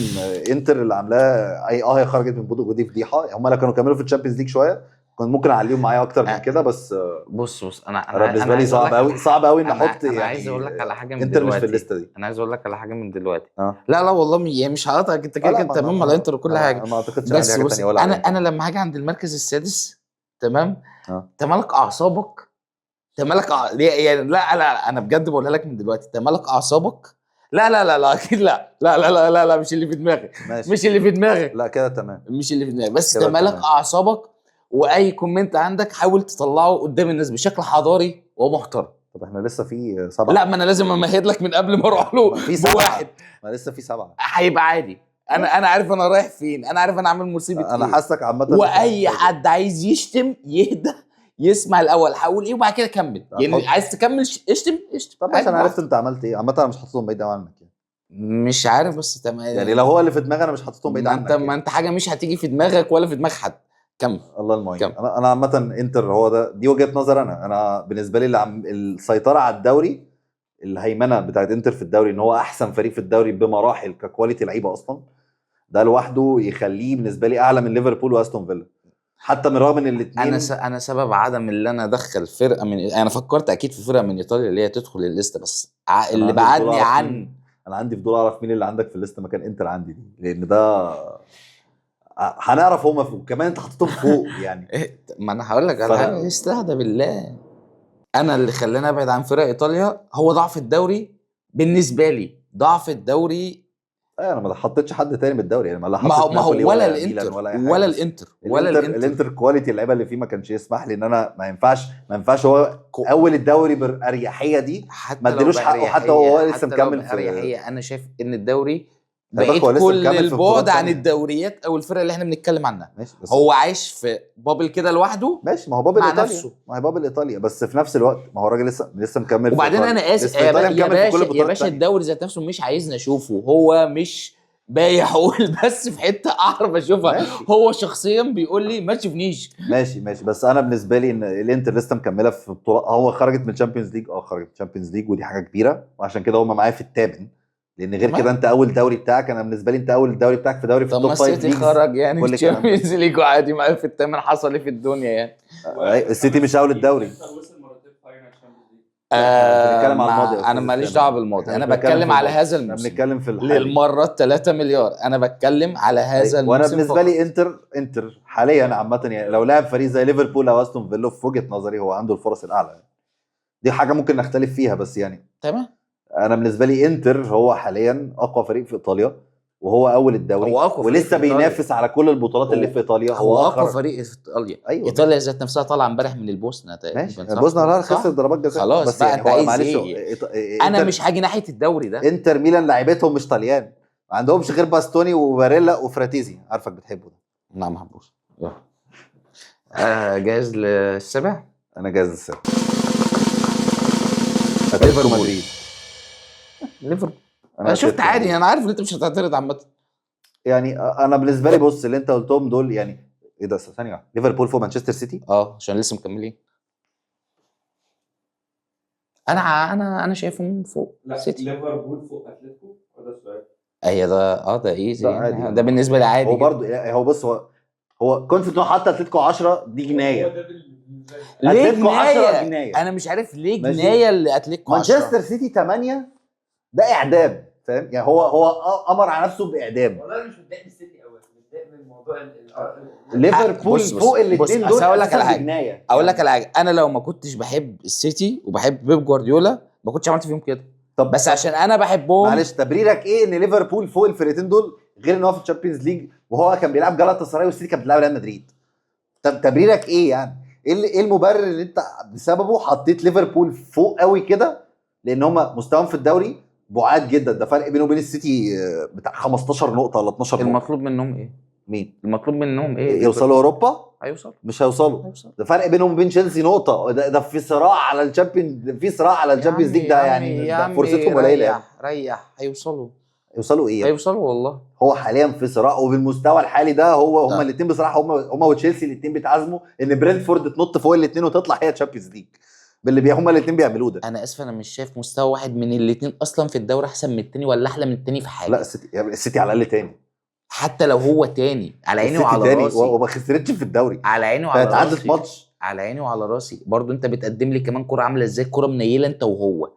انتر اللي عاملاه. اي هي خرجت من بودو ودي فضيحة، هم لو كانوا كملوا في ال Champions League شوية كنت ممكن اعليهم معايا اكتر من كده. بس بص انا بالنسبة لي صعب قوي، صعب قوي ان احط يعني انا عايز اقول لك على حاجة من انتر مش في الليستة دي. انا عايز اقول لك على حاجة من دلوقتي. لا والله يعني مش هقطعك، انت كده كده تمام على انتر وكل حاجة. ما اعتقدش بس حاجة ثانية ولا انا لما هاجي عند المركز السادس تمام، تمالك اعصابك، تمالك يعني لا انا بجد بقولها لك من دلوقتي، تمالك اعصابك. لا لا لا لا اكيد لا لا لا لا لا, لا مش اللي في دماغي، مش اللي في دماغي، لا كده تمام، مش اللي في دماغي، بس تمالك اعصابك. واي comment عندك حاول تطلعه قدام الناس بشكل حضاري ومحترم. طب احنا لسه في 7. لا ما انا لازم امهد لك من قبل ما اروح له بواحد. ما لسه في 7 هيبقى عادي. انا عارف انا رايح فين، انا عارف انا عامل مصيبة. انا حاسك عامة. واي حد عايز يشتم يهدى، يسمع الاول هقول ايه وبعد كده كمل. يعني عايز تكمل اشتم اشتم. طب عشان عرفت انت عملت ايه. عامة انا مش حاططهم بعيد قوي عنك يعني. مش عارف بس تمام يعني لو هو اللي في دماغي انا مش حاططهم بعيد عنك. انت ما انت حاجة مش هتيجي في دماغك ولا في دماغ حد. كمل. الله المعين. انا عامة انتر هو ده، دي وجهه نظر. انا بالنسبة لي السيطرة على الدوري، الهيمنة بتاعت انتر في الدوري، ان هو احسن فريق في الدوري بمراحل ك quality لعيبة اصلا، ده لوحده يخليه بالنسبة لي اعلى من ليفربول واستون فيلا، حتى من رغم ان الاثنين. انا سبب عدم اللي انا ادخل فرقه من، انا فكرت اكيد في فرقه من ايطاليا اللي هي تدخل الليستة، بس اللي بعدني عن، انا عندي فضول اعرف مين اللي عندك في الليستة مكان انتر عندي دي، لان ده هنعرف هما فوق كمان، انت حطيتهم فوق يعني. ما انا هقول لك على حاجة، استهدى بالله. انا اللي خلاني ابعد عن فرق ايطاليا هو ضعف الدوري بالنسبة لي، ضعف الدوري. انا ما حطيتش حد تاني من الدوري يعني، ما ما هو ولا الانتر ولا الانتر ولا الانتر quality اللعيبة اللي فيه ما كانش يسمح لي ان انا ما ينفعش هو اول الدوري بالاريحيه دي ما اديلوش حقه، حتى هو لسه مكمل في اريحية. انا شايف ان الدوري بعيد كل البعد عن الدوريات او الفرق اللي احنا بنتكلم عنها. هو عايش في bubble كده لوحده. ماشي، ما هو bubble ايطاليا، ما هي bubble ايطاليا، بس في نفس الوقت ما هو الراجل لسه مكمل. وبعدين انا اسف يا باشا، الدوري ذات نفسه مش عايزني اشوفه، هو مش بايع حقول بس في حتة اعرف اشوفها. ماشي. هو شخصيا بيقول لي ما تشوفنيش. ماشي، بس انا بالنسبة لي ان الانتر لسه مكملة في بطوله، هو خرجت من ال Champions League، خرجت من ال Champions League ودي حاجة كبيرة، وعشان كده هم معايا في الثامن، لان غير كده انت اول دوري بتاعك، انا بالنسبة لي انت اول دوري بتاعك في دوري في ال top 5 leagues. خرج يعني ال Champions League وعادي معايا في الثامن، حصل ايه في الدنيا يعني؟ السيتي مش اول الدوري. بنتكلم على الماضي، انا ماليش دعوه بالماضي، انا بتكلم على هذا الموسم. بنتكلم في الحالي للمرة 3 مليار، انا بتكلم على هذا الموسم. وانا بالنسبة لي انتر حاليا عامة يعني لو لعب فريق زي ليفربول او استون فيلا في وجهه نظري هو عنده الفرص الاعلى. دي حاجة ممكن نختلف فيها بس يعني تمام. انا بالنسبة لي انتر هو حاليا اقوى فريق في ايطاليا، وهو اول الدوري، ولسه بينافس على كل البطولات اللي في ايطاليا. هو اقوى فريق في ايطاليا. أيوة. ايطاليا ذات نفسها طالعه امبارح من البوسنة تقريبا. البوسنة خسرت ضربات جزاء خلاص بس يعني هو معلش انا مش هاجي ناحية الدوري ده. انتر ميلان لعيبتهم مش طليان، ما عندهمش غير باستوني وباريلا وفراتيزي، عارفك بتحبه ده. لا ما بحبوش. جاهز للسابع؟ انا جاهز للسابع. اتلتيكو مدريد، ليفربول. انا شفت عادي، انا عارف ان انت مش هتعترض عامة يعني. انا بالنسبة لي بص اللي انت قلتهم دول يعني ايه ده، ثانية، ليفربول فوق مانشستر سيتي عشان لسه مكملين. انا شايفهم فوق سيتي. ليفربول فوق اتلتيكو وده السؤال. ايوه ده ده easy ده, يعني. ده بالنسبة لي عادي. هو برضه هو بص هو كنت ان هو حط اتلتيكو 10 دي جناية. ليه جناية؟ انا مش عارف ليه جناية اللي اتلتيكو 10. مانشستر سيتي 8 ده اعدام، فاهم يعني؟ هو امر على نفسه باعدام. والله انا مش متضايق من السيتي قوي، متضايق من موضوع ليفربول فوق الاثنين دول. اقول لك على حاجة، اقول لك على حاجة، انا لو ما كنتش بحب السيتي وبحب بيب جوارديولا ما كنتش عملت فيهم كده. طب بس عشان انا بحبهم. معلش، تبريرك ايه ان ليفربول فوق الفرقتين دول غير ان هو في ال Champions League وهو كان بيلعب جالاتا سراي والسيتي كان بيلعب ريال مدريد؟ طب تبريرك ايه يعني؟ ايه المبرر اللي انت بسببه حطيت ليفربول فوق قوي كده؟ لان هم مستواهم في الدوري بعاد جدا، ده فرق بينه وبين السيتي بتاع 15 نقطة ولا 12 نقطة. المطلوب منهم ايه؟ مين؟ المطلوب منهم ايه؟ يوصلوا اوروبا؟ هيوصلوا. مش هيوصلوا. ده فرق بينهم وبين تشيلسي نقطة. ده في صراع على ال Champion، في صراع على ال Champions League ده يعني، ده فرصتهم قليله. ريح هيوصلوا. يوصلوا ايه؟ هيوصلوا والله. هو حاليا في صراع، وبالمستوى الحالي ده هو هما طيب. الاثنين بصراحة، هما وتشيلسي الاثنين بيتعازموا ان برينتفورد تنط فوق الاثنين وتطلع هي Champions League باللي هما الاثنين بيعملوه ده. انا اسف، انا مش شايف مستوى واحد من الاثنين اصلا في الدوري احسن من التاني ولا احلى من التاني في حاجة. لا السيتي، يعني السيتي على الاقل تاني، حتى لو هو تاني على عيني السيتي وعلى تاني راسي، وما خسرتش في الدوري، على عيني وعلى اتعادلت راسي، ماتش. على عيني وعلى راسي. برضو انت بتقدم لي كمان كرة عامله ازاي، كرة منيله انت وهو.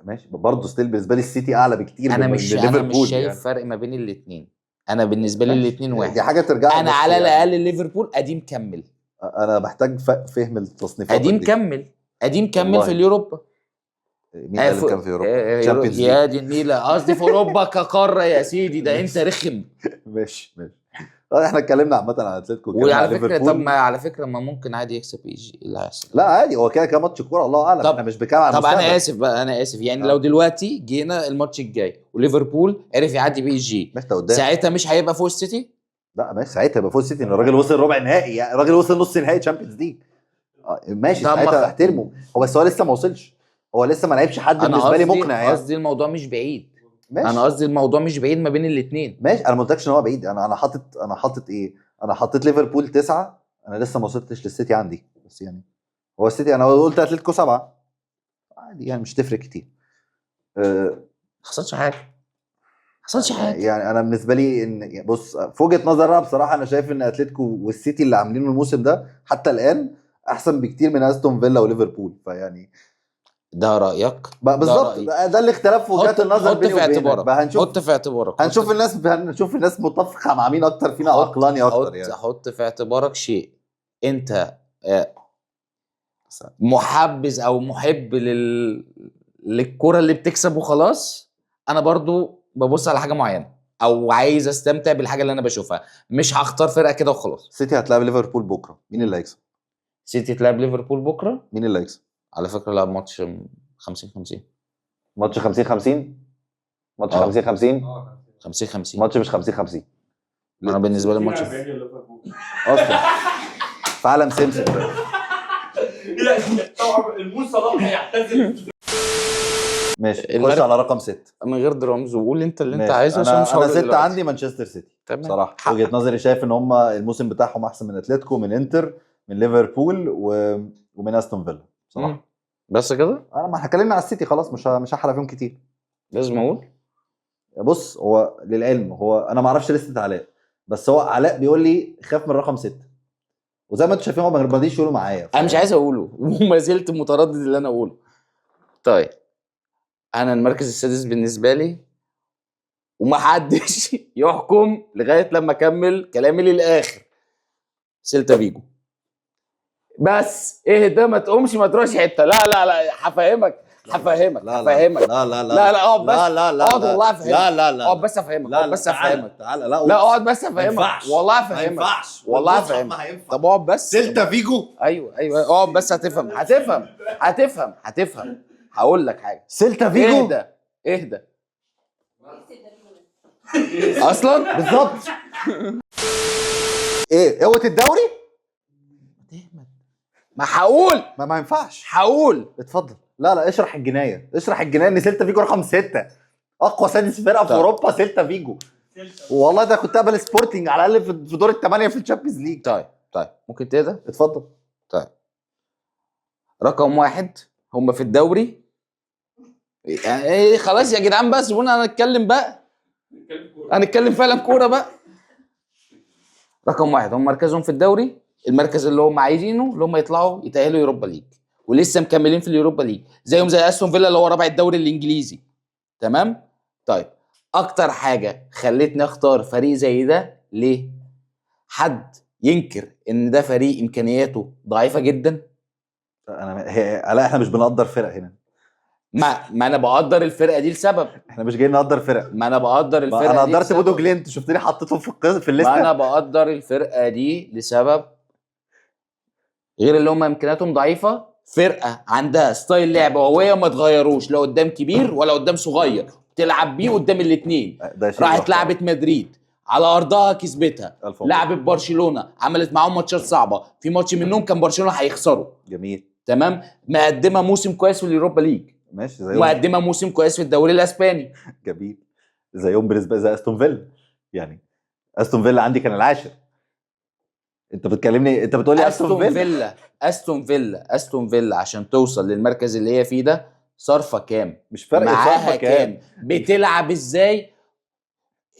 ماشي برضه still بالنسبة لي السيتي اعلى بكتير انا من مش من انا ليفربول مش شايف يعني. فرق ما بين الاثنين. انا بالنسبة لي ماشي. الاثنين واحد. دي حاجة ترجع انا بس على يعني الاقل ليفربول قديم كمل، انا محتاج فهم التصنيفات قديم دي. كمل، قديم كمل والله. في اليوروبا. مين قال كان في اوروبا؟ Champions يا دي النيله، قصدي في اوروبا كقاره يا سيدي، ده انت رخم. ماشي ماشي. احنا اتكلمنا عامة عن اتلتيكو، اتكلمنا وعلى عن فكرة، ليفربول. طب ما على فكرة ما ممكن عادي يكسب PSG، إيه اللي هيحصل؟ لا عادي، هو كده كده ماتش كورة، الله اعلم. طب- احنا مش بنتكلم على طب انا المستقبل. اسف بقى، انا اسف يعني. لو دلوقتي جينا الماتش الجاي وليفربول عرف يعدي PSG، ماشي ده قدام. ساعتها مش هيبقى فوق السيتي؟ لا ماشي، ساعتها يبقى فوق السيتي، ان الراجل وصل ربع نهائي، يعني الراجل وصل نص نهائي Champions League. ماشي طب ما ساعتها احترمه هو، بس هو لسه ما وصلش، هو لسه ما لعبش حد انا بالنسبة لي قصدي مقنع يعني. قصدي الموضوع مش بعيد. ماشي انا قصدي الموضوع مش بعيد ما بين الاثنين. ماشي، انا ما قلتلكش ان هو بعيد. انا حاطط ايه؟ انا حطيت ليفربول 9، انا لسه ما وصلتش للسيتي عندي، بس يعني هو السيتي انا قلت اتلتيكو 7 عادي يعني، مش تفرق كتير. ما حصلش حاجة، ما حصلش حاجة. يعني انا بالنسبة لي ان بص، في وجهه نظر انا بصراحة، انا شايف ان اتلتيكو والسيتي اللي عاملينه الموسم ده حتى الان احسن بكتير من استون فيلا وليفربول، فيعني ده رايك بالظبط، رأيي. ده الاختلاف في وجهات النظر حط بيني في وبينك. اعتبارك، بقى هنشوف، حط في اعتبارك، هنشوف الناس، هنشوف الناس متفقه مع مين اكتر فينا، عقلاني اكتر يعني. حط في اعتبارك شيء، انت محبذ او محب للكرة اللي بتكسب وخلاص. انا برضو ببص على حاجة معينة او عايز استمتع بالحاجة اللي انا بشوفها، مش هختار فرقه كده وخلاص. سيتي هتلاعب ليفربول بكره، مين اللي هيكسب؟ سيتي تلعب ليفربول بكره، مين اللي هيكسب؟ على فكرة لعب ماتش 50-50. ماتش 50-50، ماتش آه. 50-50، 50-50. ماتش مش 50-50. انا بالنسبة لي الماتش اصلا في عالم سمسم ده. لا طبعا المو صلاح هيعتزل. ماشي، خش المركز- على رقم 6. من غير درامز، وقول انت اللي انت ماشي. عايزه عشان انا مش انا هقوله 6 دلوقتي. عندي مانشستر سيتي. تمام. بصراحة حقك. وجهه نظري شايف ان هم الموسم بتاعهم احسن من اتلتيكو، من انتر، من ليفربول ومن استون فيلا بصراحة. بس كده انا ما احنا اتكلمنا على السيتي خلاص، مش هحرق فيهم كتير. لازم اقول. بص، هو للعلم هو انا ما اعرفش لستة علاء، بس هو علاء بيقول لي خاف من رقم 6، وزي ما انتم شايفين هو ما رضيش يقولوا معايا. انا مش عايز اقوله وما زلت متردد اللي انا اقوله. طيب انا المركز السادس بالنسبة لي، ومحدش يحكم لغاية لما اكمل كلامي للاخر، سيلتا فيجو. بس اهدى، ما تقومش، ما تروحش حتة. لا لا لا، هفهمك هفهمك لا لا هفهمك. لا لا لا لا لا، اقعد بس. لا لا لا اقعد لا والله افهمك. لا لا لا اقعد بس افهمك، لا اقعد لا بس تعالى، افهمك. تعالى لا لا قول. اقعد بس ما افهمك ينفعش. والله ما افهمك ينفعش والله والمصحف افهمك. ما هينفع. طب اقعد بس. سيلتا فيجو، ايوه ايوه، اقعد بس، هتفهم هتفهم هتفهم هتفهم. هقول لك حاجة. سيلتا فيجو اهدى اهدى. اصلا بالظبط. ايه قوة الدوري؟ ما هقول، ما ينفعش. هقول. اتفضل. لا لا، اشرح الجناية، اشرح الجناية ان سيلتا فيجو رقم 6، اقوى سادس فرقه في طيب. اوروبا سيلتا فيجو. والله ده كنت قبل سبورتنج على الاقل في دور الثمانية في ال Champions League. طيب طيب، ممكن تهدى؟ اتفضل. طيب رقم 1 هم في الدوري. يعني ايه؟ خلاص يا جدعان بقى، سيبونا انا اتكلم بقى، هنتكلم فعلا كورة بقى. رقم 1 هم مركزهم في الدوري، المركز اللي هم عايزينه، اللي هم يطلعوا يتاهلوا Europa League، ولسه مكملين في ال Europa League، زيهم زي استون فيلا اللي هو رابع الدوري الانجليزي. تمام؟ طيب اكتر حاجة خلتني اختار فريق زي ده ليه؟ حد ينكر ان ده فريق امكانياته ضعيفة جدا؟ انا لا، احنا مش بنقدر فرق هنا. ما انا بقدر الفرقة دي لسبب. احنا مش جايين نقدر فرق. ما انا بقدر الفرقة انا دي قدرت لسبب. بودو جلينت، شفتني حطيتهم في في ما الليستة. انا بقدر الفرقة دي لسبب غير اللي هم امكانياتهم ضعيفة. فرقه عندها style لعب وهويه ما تغيروش، لا قدام كبير ولا قدام صغير، تلعب بيه قدام الاثنين. ده شيء راحت يحترم. لعبت مدريد على ارضها كسبتها، ألف مبروك. لعبت برشلونة عملت معاهم ماتشات صعبة، في ماتش منهم كان برشلونة هيخسره. جميل. تمام. مقدمه موسم كويس في ال Europa League، ماشي زي مقدمه موسم كويس في الدوري الاسباني. جميل. زيهم بالنسبة زي استون فيلا. يعني استون فيلا عندي كان العاشر، انت بتكلمني، انت بتقول لي استون فيلا. استون فيلا عشان توصل للمركز اللي هي فيه ده صرفه كام؟ مش فرق معاها صرفه كام، بتلعب ازاي،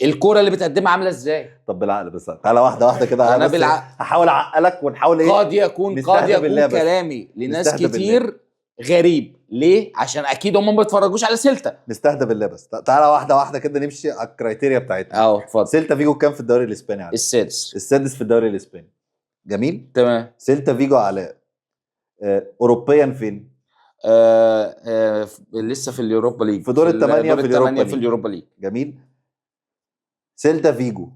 الكورة اللي بتقدمها عامله ازاي. طب بالعقل بس، تعالى واحدة واحدة كده. أنا بالعقل. هحاول اعقلك ونحاول ايه. قد يكون كلامي لناس كتير غريب. ليه؟ عشان اكيد هم ما بيتفرجوش على سيلتا. نستهدى بالله بس، تعالى واحدة واحدة كده نمشي على ال criteria بتاعتنا. اتفضل. سيلتا فيجو كام في الدوري الاسباني؟ على السادس في الدوري الاسباني. جميل، تمام. سيلتا فيجو على اوروبيا فين؟ لسه في ال Europa League، في دور الثمانية في ال Europa League. جميل. سيلتا فيجو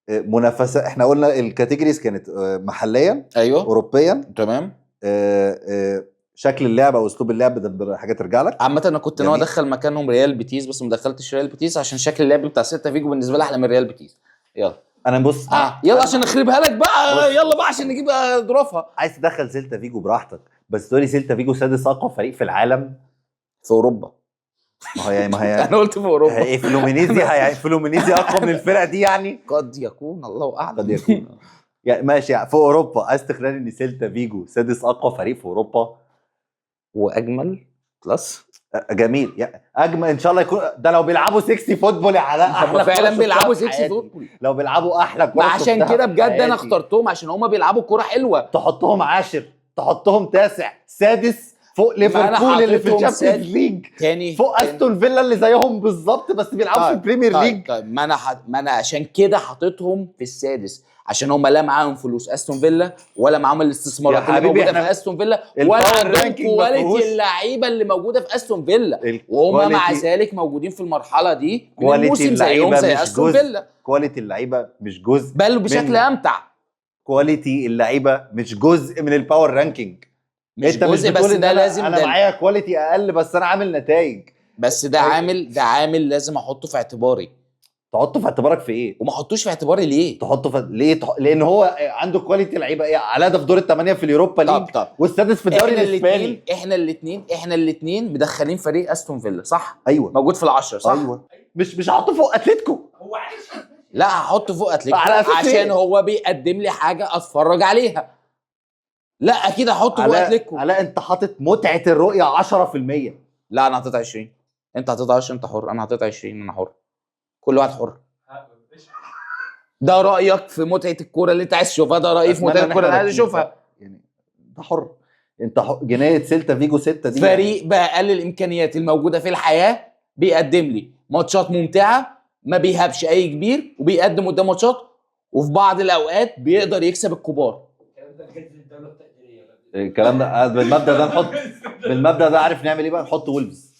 منافسه، احنا قلنا ال categories كانت محليا، ايوه، اوروبيا، تمام، شكل اللعبة واسلوب اللعب ده حاجة ترجع لك. عامة انا كنت ناوي ادخل مكانهم ريال بيتيس، بس ما دخلتش ريال بيتيس عشان شكل اللعب بتاع سيلتا فيجو بالنسبة لي احلى من ريال بيتيس. يلا انا بص، يلا عشان نخربها لك بقى، يلا بقى عشان نجيب ظروفها. عايز تدخل سيلتا فيجو براحتك، بس تقولي سيلتا فيجو سادس اقوى فريق في العالم في اوروبا. ما هي انا قلت في اوروبا. ايه فلومينيزي؟ فلومينيزي اقوى من الفرق دي يعني؟ قد يكون، الله اعلم. قد يكون يعني ماشي. يعني في اوروبا عايز تقنعني ان سيلتا فيجو سادس اقوى فريق في اوروبا واجمل plus؟ جميل يعني اجمل ان شاء الله يكون ده. لو بيلعبوا sexy football يا علاء، احلى فعلا بيلعبوا sexy football. لو بيلعبوا احلى كورة، عشان كده بجد انا اخترتهم عشان هم بيلعبوا كورة حلوة. تحطهم عاشر، تحطهم تاسع، سادس، فوق ليفربول اللي في ال Champions League تاني، فوق استون فيلا اللي زيهم بالظبط بس بيلعبوا في ال Premier League. طيب ما انا عشان كده حاططهم في السادس، عشان هم لا معاهم فلوس استون فيلا ولا معاهم الاستثمارات اللي موجودة في استون فيلا ولا عندهم quality اللعيبة اللي موجودة في استون فيلا، وهم مع ذلك موجودين في المرحلة دي من الموسم زيهم زي استون فيلا. quality اللعيبة مش جزء، بل بشكل امتع. quality اللعيبة مش جزء من ال power ranking. مش جزء، بس ده لازم. انا معايا quality اقل بس انا عامل نتائج. بس ده عامل، ده عامل لازم احطه في اعتباري. تحطه في اعتبارك في ايه؟ وما احطوش في اعتباري ليه؟ تحطه في ليه؟ لان هو عنده quality لعيبة ايه على ده في دور الثمانية في ال Europa League. طب. والسادس في الدوري الاسباني. احنا الاثنين مدخلين فريق استون فيلا، صح؟ ايوه، موجود في العشرة، صح؟ ايوه. مش هحطه فوق اتلتيكو. هو عايش. لا هحطه فوق اتلتيكو عشان هو بيقدم لي حاجة اتفرج عليها. لا اكيد هحطه فوق اتلتيكو. علاء انت حاطط متعه الرؤية 10%. لا انا حاطط 20، انت حاطط 10، انت حر. انا حاطط 20، انا حر. كل واحد حر. ده رايك في متعه الكورة اللي انت عايز تشوفها، ده رايي في متعه الكورة اللي عايز اشوفها. يعني انت حر، انت حر. جناية سيلتا فيجو 6 دي فريق يعني باقل الامكانيات الموجودة في الحياة بيقدم لي ماتشات ممتعة، ما بيهبش اي كبير، وبيقدم قدام ماتشات، وفي بعض الاوقات بيقدر يكسب الكبار. الكلام ده بالمبدا ده نحط، بالمبدا ده عارف نعمل ايه بقى؟ نحط وولفز.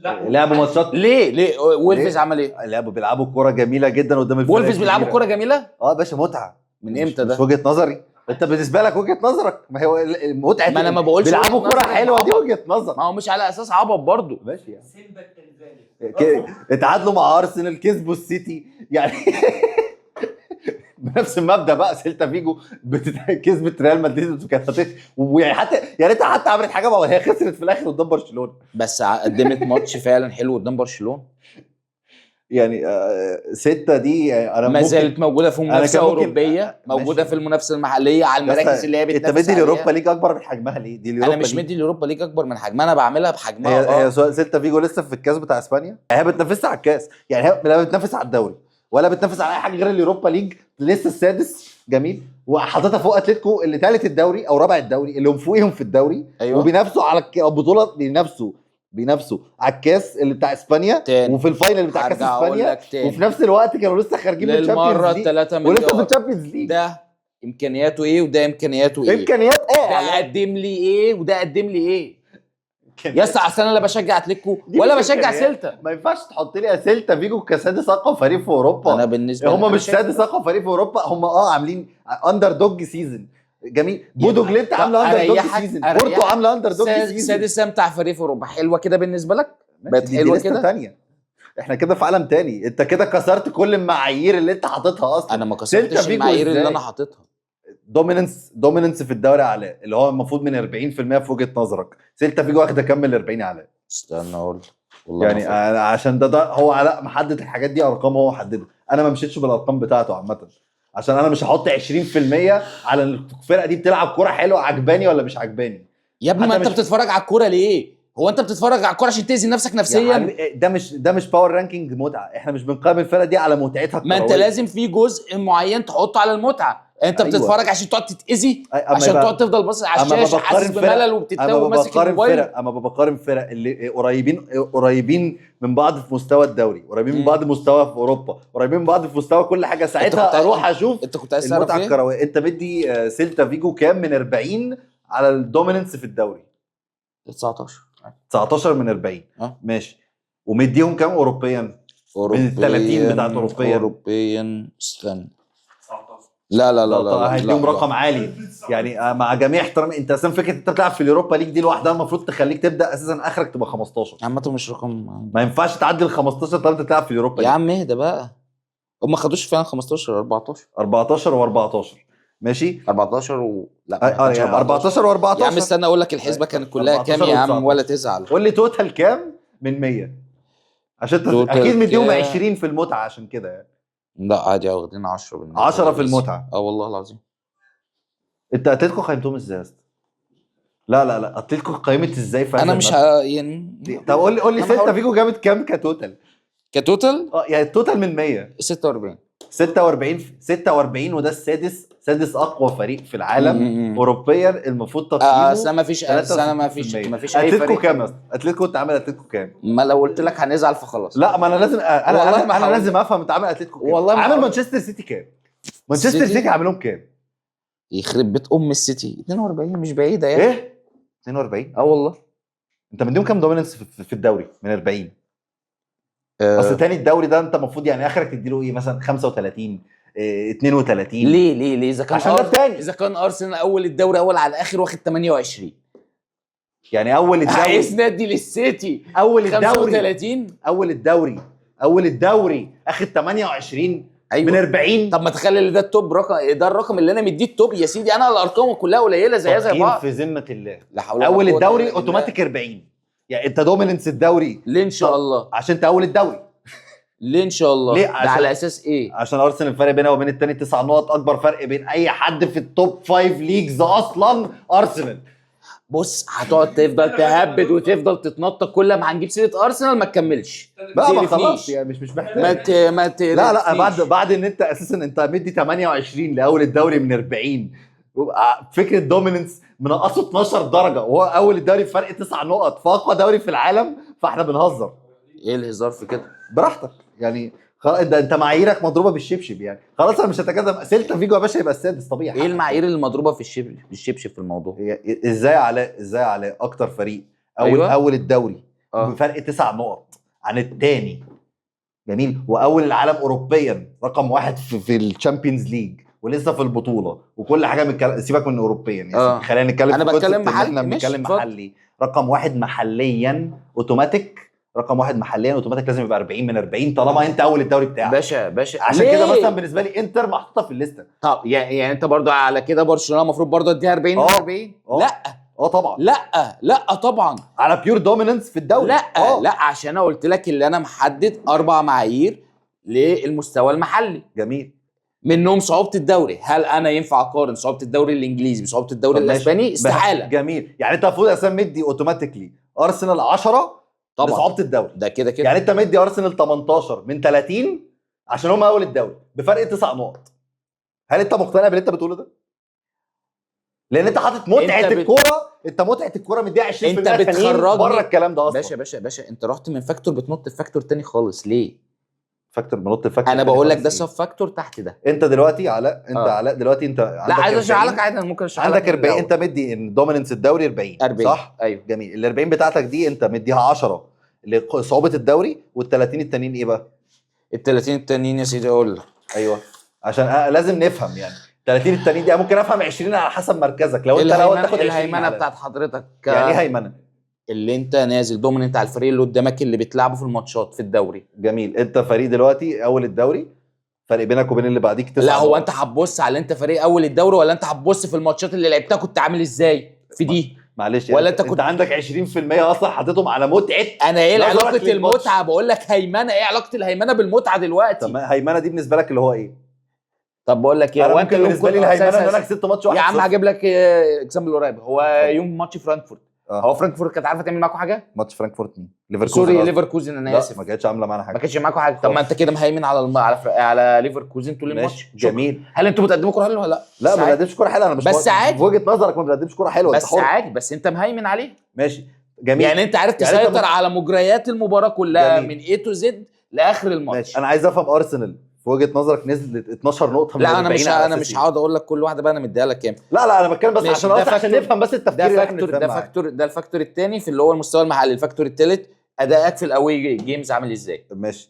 لعبوا ماتشات ليه وولفز عمل ايه؟ لعبوا، بيلعبوا كورة جميلة جدا قدام الفريق. وولفز بيلعبوا كورة جميلة؟ اه باشا، متعه. من امتى ده؟ مش وجهه نظري، انت بالنسبة لك وجهه نظرك، ما هي متعه. ما انا ما بقولش بيلعبوا كورة حلوة، دي وجهه نظر. ما هو مش على اساس عبط برضه. ماشي يعني. سيمبا التنزاني اتعادلوا مع ارسنال، كسبوا السيتي يعني. بنفس المبدا بقى سيلتا فيجو كسبت ريال مدريد وكانت ويعني حتى يا ريتها حتى عملت حاجة، ما هي خسرت في الاخر قدام برشلونة، بس قدمت ماتش فعلا حلو قدام برشلونة. يعني 6 دي يعني انا ما زالت موجودة في منافسه اوروبية، موجودة في المنافسة المحلية على المراكز اللي هي بتنافس. انت مدي ال Europa League اكبر من حجمها ليه؟ دي انا مش مدي ال Europa League اكبر من حجمها، انا بعملها بحجمها. هي سيلتا فيجو لسه في الكاس بتاع اسبانيا، هي بتنافسها على الكاس يعني، هي لا بتنافس على الدوري ولا بتنافس على اي حاجة غير ال Europa League، لسه السادس. جميل. وحاططها فوق اتلتيكو اللي ثالث الدوري او رابع الدوري، اللي هم فوقيهم في الدوري. أيوة. وبينافسوا على البطولة، بينافسوا على الكاس اللي بتاع اسبانيا تاني. وفي ال final بتاع كاس اسبانيا، وفي نفس الوقت كانوا لسه خارجين من ال Champions League، ولسه في ال Champions League. ده امكانياته ايه وده امكانياته ايه؟ امكانيات ايه؟ ده قدم لي ايه وده قدم لي ايه؟ يا اسطى اصل انا لا بشجع اتلتيكو ولا بشجع سيلتا. ما ينفعش تحط لي سيلتا فيجو كسادس اقوى فريق في اوروبا. انا بالنسبة هم مش سادس اقوى فريق في اوروبا، هم عاملين underdog season. جميل. بودو جليمت عامله underdog season، بورتو عامله underdog season. سادس امتع فريق في اوروبا. حلوة كده بالنسبة لك؟ بقت حلوة كده تانية. احنا كده في عالم تاني، انت كده كسرت كل المعايير اللي انت حاططها اصلا. انا ما كسرتش المعايير اللي انا حاططها. dominance في الدوري علاء اللي هو المفروض من 40% في وجهه نظرك، سيلتا فيجو واخده كام من 40 علاء؟ استنى اقول. والله يعني ما فاكر. أنا عشان ده هو علاء محدد الحاجات دي، ارقام هو حددها، انا ما مشيتش بالارقام بتاعته عامة، عشان انا مش هحط 20% على الفرقة دي بتلعب كورة حلوة عجباني ولا مش عجباني. يا ابني ما حتى انت مش- بتتفرج على الكورة ليه؟ هو انت بتتفرج على الكورة عشان تاذي نفسك يا نفسيا؟ حبيبي، ده مش power ranking متعه، احنا مش بنقيم الفرقة دي على متعتها ما انت الكروية. لازم في جزء معين تحطه على المتعة، انت أيوة. بتتفرج عشان تقعد تتاذي، أما عشان يبقى- تقعد تفضل باصص على أما الشاشة بقارن حاسس فرق- بملل اما وبتتوه وماسك بقارن الموبايل. فرق، اما بقارن فرق اللي قريبين من بعض في مستوى الدوري، قريبين من مم. بعض مستوى في اوروبا، قريبين من بعض في مستوى كل حاجة، كنت ساعتها اروح اشوف انت كنت عايز تعرف المتعة ايه؟ الكروية. انت مدي سيلتا فيجو كام من 40 على ال dominance في الدوري؟ 19. 19 من 40. اه. ماشي، ومديهم كام اوروبيا؟ من ال 30 بتاعت أوروبيا. اوروبيا استنى، 19. لا لا لا لا, لا, هيديهم لا. رقم عالي يعني. مع جميع احترامي، انت اساسا فكرة انت بتلعب في ال Europa League دي لوحدها المفروض تخليك تبدا اساسا اخرك تبقى 15. عامة مش رقم. ما ينفعش تعدي ال 15 طالما انت بتلعب في ال Europa يا League. عم اهدى بقى، هم ما خدوش فعلا 15، 14. 14 و14 ماشي. 14 و لا ما كانش يعني 14 و14. يا عم استنى اقول لك الحسبة كانت كلها كام يا عم 14. ولا تزعل. قول لي total كام من 100 عشان انت total اكيد مديهم كام؟ 20 في المتعة عشان كده يعني. لا عادي، واخدين 10 بالنسبة 10 في لي. المتعة. اه والله العظيم. انت اتلتيكو قيمتهم ازاي يا اسطى؟ لا لا لا، اتلتيكو قيمت ازاي في هذا انا مش المبلغ؟ يعني طب قول لي أنا سيلتا هقول- فيجو جابت كام ك total؟ ك total اه يعني ال total من 100. 46. 46 46، وده السادس، سادس اقوى فريق في العالم اوروبيا، المفروض تقييمه اصل ما فيش، اصل انا ما فيش، ما فيش اي اتلتيكو فريق. كام يا اسطى؟ اتلتيكو انت عامل اتلتيكو كام؟ ما لو قلت لك هنزعل فخلاص. لا ما انا لازم انا والله انا, ما أنا هقول. لازم افهم انت عامل اتلتيكو كام؟ والله ما عامل هقول. مانشستر سيتي كام؟ مانشستر سيتي؟ سيتي عاملهم كام؟ يخرب بيت ام السيتي، 42 مش بعيدة يعني. ايه؟ 42؟ اه والله. انت مديهم كام dominance في الدوري من 40؟ اصل تاني الدوري ده انت المفروض يعني اخرك تديله ايه مثلا 35، إيه 32. ليه ليه ليه؟ اذا كان عشان ده التاني. اذا كان ارسنال اول الدوري اول على الاخر واخد 28، يعني اول الدوري، عايز نادي للسيتي اول الدوري، 35. اول الدوري، اول الدوري اخد 28 ايوه من 40. طب ما تخلي اللي ده ال top رقم، ده الرقم اللي انا مديه ال top يا سيدي، انا الارقام كلها قليله زيها زي تقييم بعض. في ذمه الله. لا حول ولا اول قوة الدوري إلا بالله. اوتوماتيك 40، يعني انت dominance الدوري. ليه ان شاء الله؟ عشان انت اول الدوري. ليه ان شاء الله؟ ليه؟ ده عشان- على اساس ايه؟ عشان ارسنال الفرق بينها وبين الثاني 9 نقط، اكبر فرق بين اي حد في ال top 5 leagues اصلا ارسنال. بص هتقعد تفضل تهبد وتفضل تتنطط كل ما هنجيب سيره ارسنال ما تكملش. بقى ما تقرفنيش. خلاص يعني مش محتاج. ما لا لا، تقرفنيش. بعد ان انت اساسا انت مدي 28 لاول الدوري من 40، فكرة dominance منقصه 12 درجه وهو اول الدوري بفرق 9 نقط، فاقوى دوري في العالم، فاحنا بنهزر. ايه الهزار في كده؟ براحتك يعني، خلاص انت معاييرك مضروبة بالشبشب يعني، خلاص انا مش هتكلم. سيلتا فيجو يا باشا يبقى السادس طبيعي. ايه المعايير المضروبه في الشبشب في الموضوع؟ ازاي علاء، ازاي علاء اكتر فريق اول أيوة. اول الدوري بفرق 9 نقط عن الثاني، جميل، واول العالم اوروبيا، رقم واحد في ال Champions League ولسه في البطولة وكل حاجة من سيبك من اوروبيا يعني، خلينا نتكلم أنا في بتكلم concept إن محلي، احنا ماشي، بنتكلم اتفضل. محلي، رقم واحد محليا اوتوماتيك، رقم واحد محليا اوتوماتيك لازم يبقى 40 من 40 طالما انت اول الدوري بتاعك. باشا باشا، عشان ليه؟ كده مثلا بالنسبة لي انتر محطوطة في الليستة. طب يعني انت برضو على كده برشلونة المفروض برضو اديها 40 من 40؟ لا اه طبعا. لا لا طبعا، على pure dominance في الدوري. لا لا، عشان انا قلت لك اللي انا محدد 4 معايير للمستوى المحلي. جميل. منهم صعوبة الدوري. هل انا ينفع اقارن صعوبة الدوري الانجليزي بصعوبة الدوري طب ماشي. الاسباني؟ استحالة. جميل، يعني انت المفروض اساسا مدي automatically ارسنال 10 طبعا لصعوبه الدوري. ده كده كده. يعني انت مدي ارسنال 18 من 30 عشان هم اول الدوري بفرق 9 نقط. هل انت مقتنع باللي انت بتقوله ده؟ لان انت حاطط متعه الكورة، انت متعه الكورة مديها 20% انت فنيين بتخرجني بره الكلام ده اصلا. باشا باشا باشا، انت رحت من factor بتنط في factor تاني خالص ليه؟ factor بنط factor انا بقول لك ده sub sub factor تحت ده. انت دلوقتي علاء، انت علاء دلوقتي انت عندك لا عايز اشرح 40. لك عادي، انا ممكن اشرح لك عندك من 40 الأول. انت مدي ان dominance الدوري 40، 40 صح؟ ايوه. جميل. ال 40 بتاعتك دي انت مديها 10 لصعوبه الدوري، وال 30 التانيين ايه بقى؟ ال 30 التانيين يا سيدي اقول لك. ايوه، عشان لازم نفهم يعني 30 التانيين دي ممكن افهم 20 على حسب مركزك، لو انت لو تاخد 20 الهيمنة بتاعت حضرتك. يعني ايه هيمنة؟ اللي انت نازل dominant على الفريق اللي قدامك اللي بتلعبه في الماتشات في الدوري. جميل. انت فريق دلوقتي اول الدوري، فرق بينك وبين اللي بعديك 9. لا هو انت هتبص على انت فريق اول الدوري ولا انت هتبص في الماتشات اللي لعبتها كنت عامل ازاي في دي؟ معلش ولا يعني انت كنت عندك 20% اصلا حطيتهم على متعه. انا ايه نظرك علاقة للماتش. المتعة؟ بقول لك هيمنة، ايه علاقة الهيمنة بالمتعة دلوقتي؟ طب هيمنة دي بالنسبة لك اللي هو ايه؟ طب بقول لك ايه، انا هو انت ممكن يوم بالنسبة لي الهيمنة ان انا كسبت ماتش 1 يا عم هجيب لك example قريب، هو يوم ماتش فرانكفورت، هو فرانكفورت كانت عارفه تعمل معاكم حاجة؟ ماتش فرانكفورت مين؟ ليفركوزن sorry قصدي. ليفركوزن، انا لا اسف، ما كانتش عامله معانا حاجة، ما كانتش معاكم حاجة. طب ما انت كده مهيمن على على ليفركوزن طول الماتش. جميل. هل انتوا بتقدموا كورة حلوة ولا لا؟ لا ما بنقدمش كورة حلوة، انا مش بس عادي في وجهه نظرك ما بنقدمش كورة حلوة، بس عادي، بس انت مهيمن عليه. ماشي جميل، يعني انت عارف يعني تسيطر على مجريات المباراة كلها جميل. من A to Z لاخر الماتش. ماشي، انا عايز افهم ارسنال في وجهه نظرك نزلت 12 نقطة من لا انا 40 مش على انا أساس مش إيه؟ هقعد اقول لك كل واحدة بقى انا مديها لك كام. لا لا انا بتكلم بس ماشي، عشان ده اصلا عشان factor، نفهم بس التفكير ده اللي احنا factor، ده بنتكلم معاه. factor، ده ال factor الثاني في اللي هو المستوى المحلي. ال factor الثالث ادائك في ال away games عامل ازاي؟ ماشي،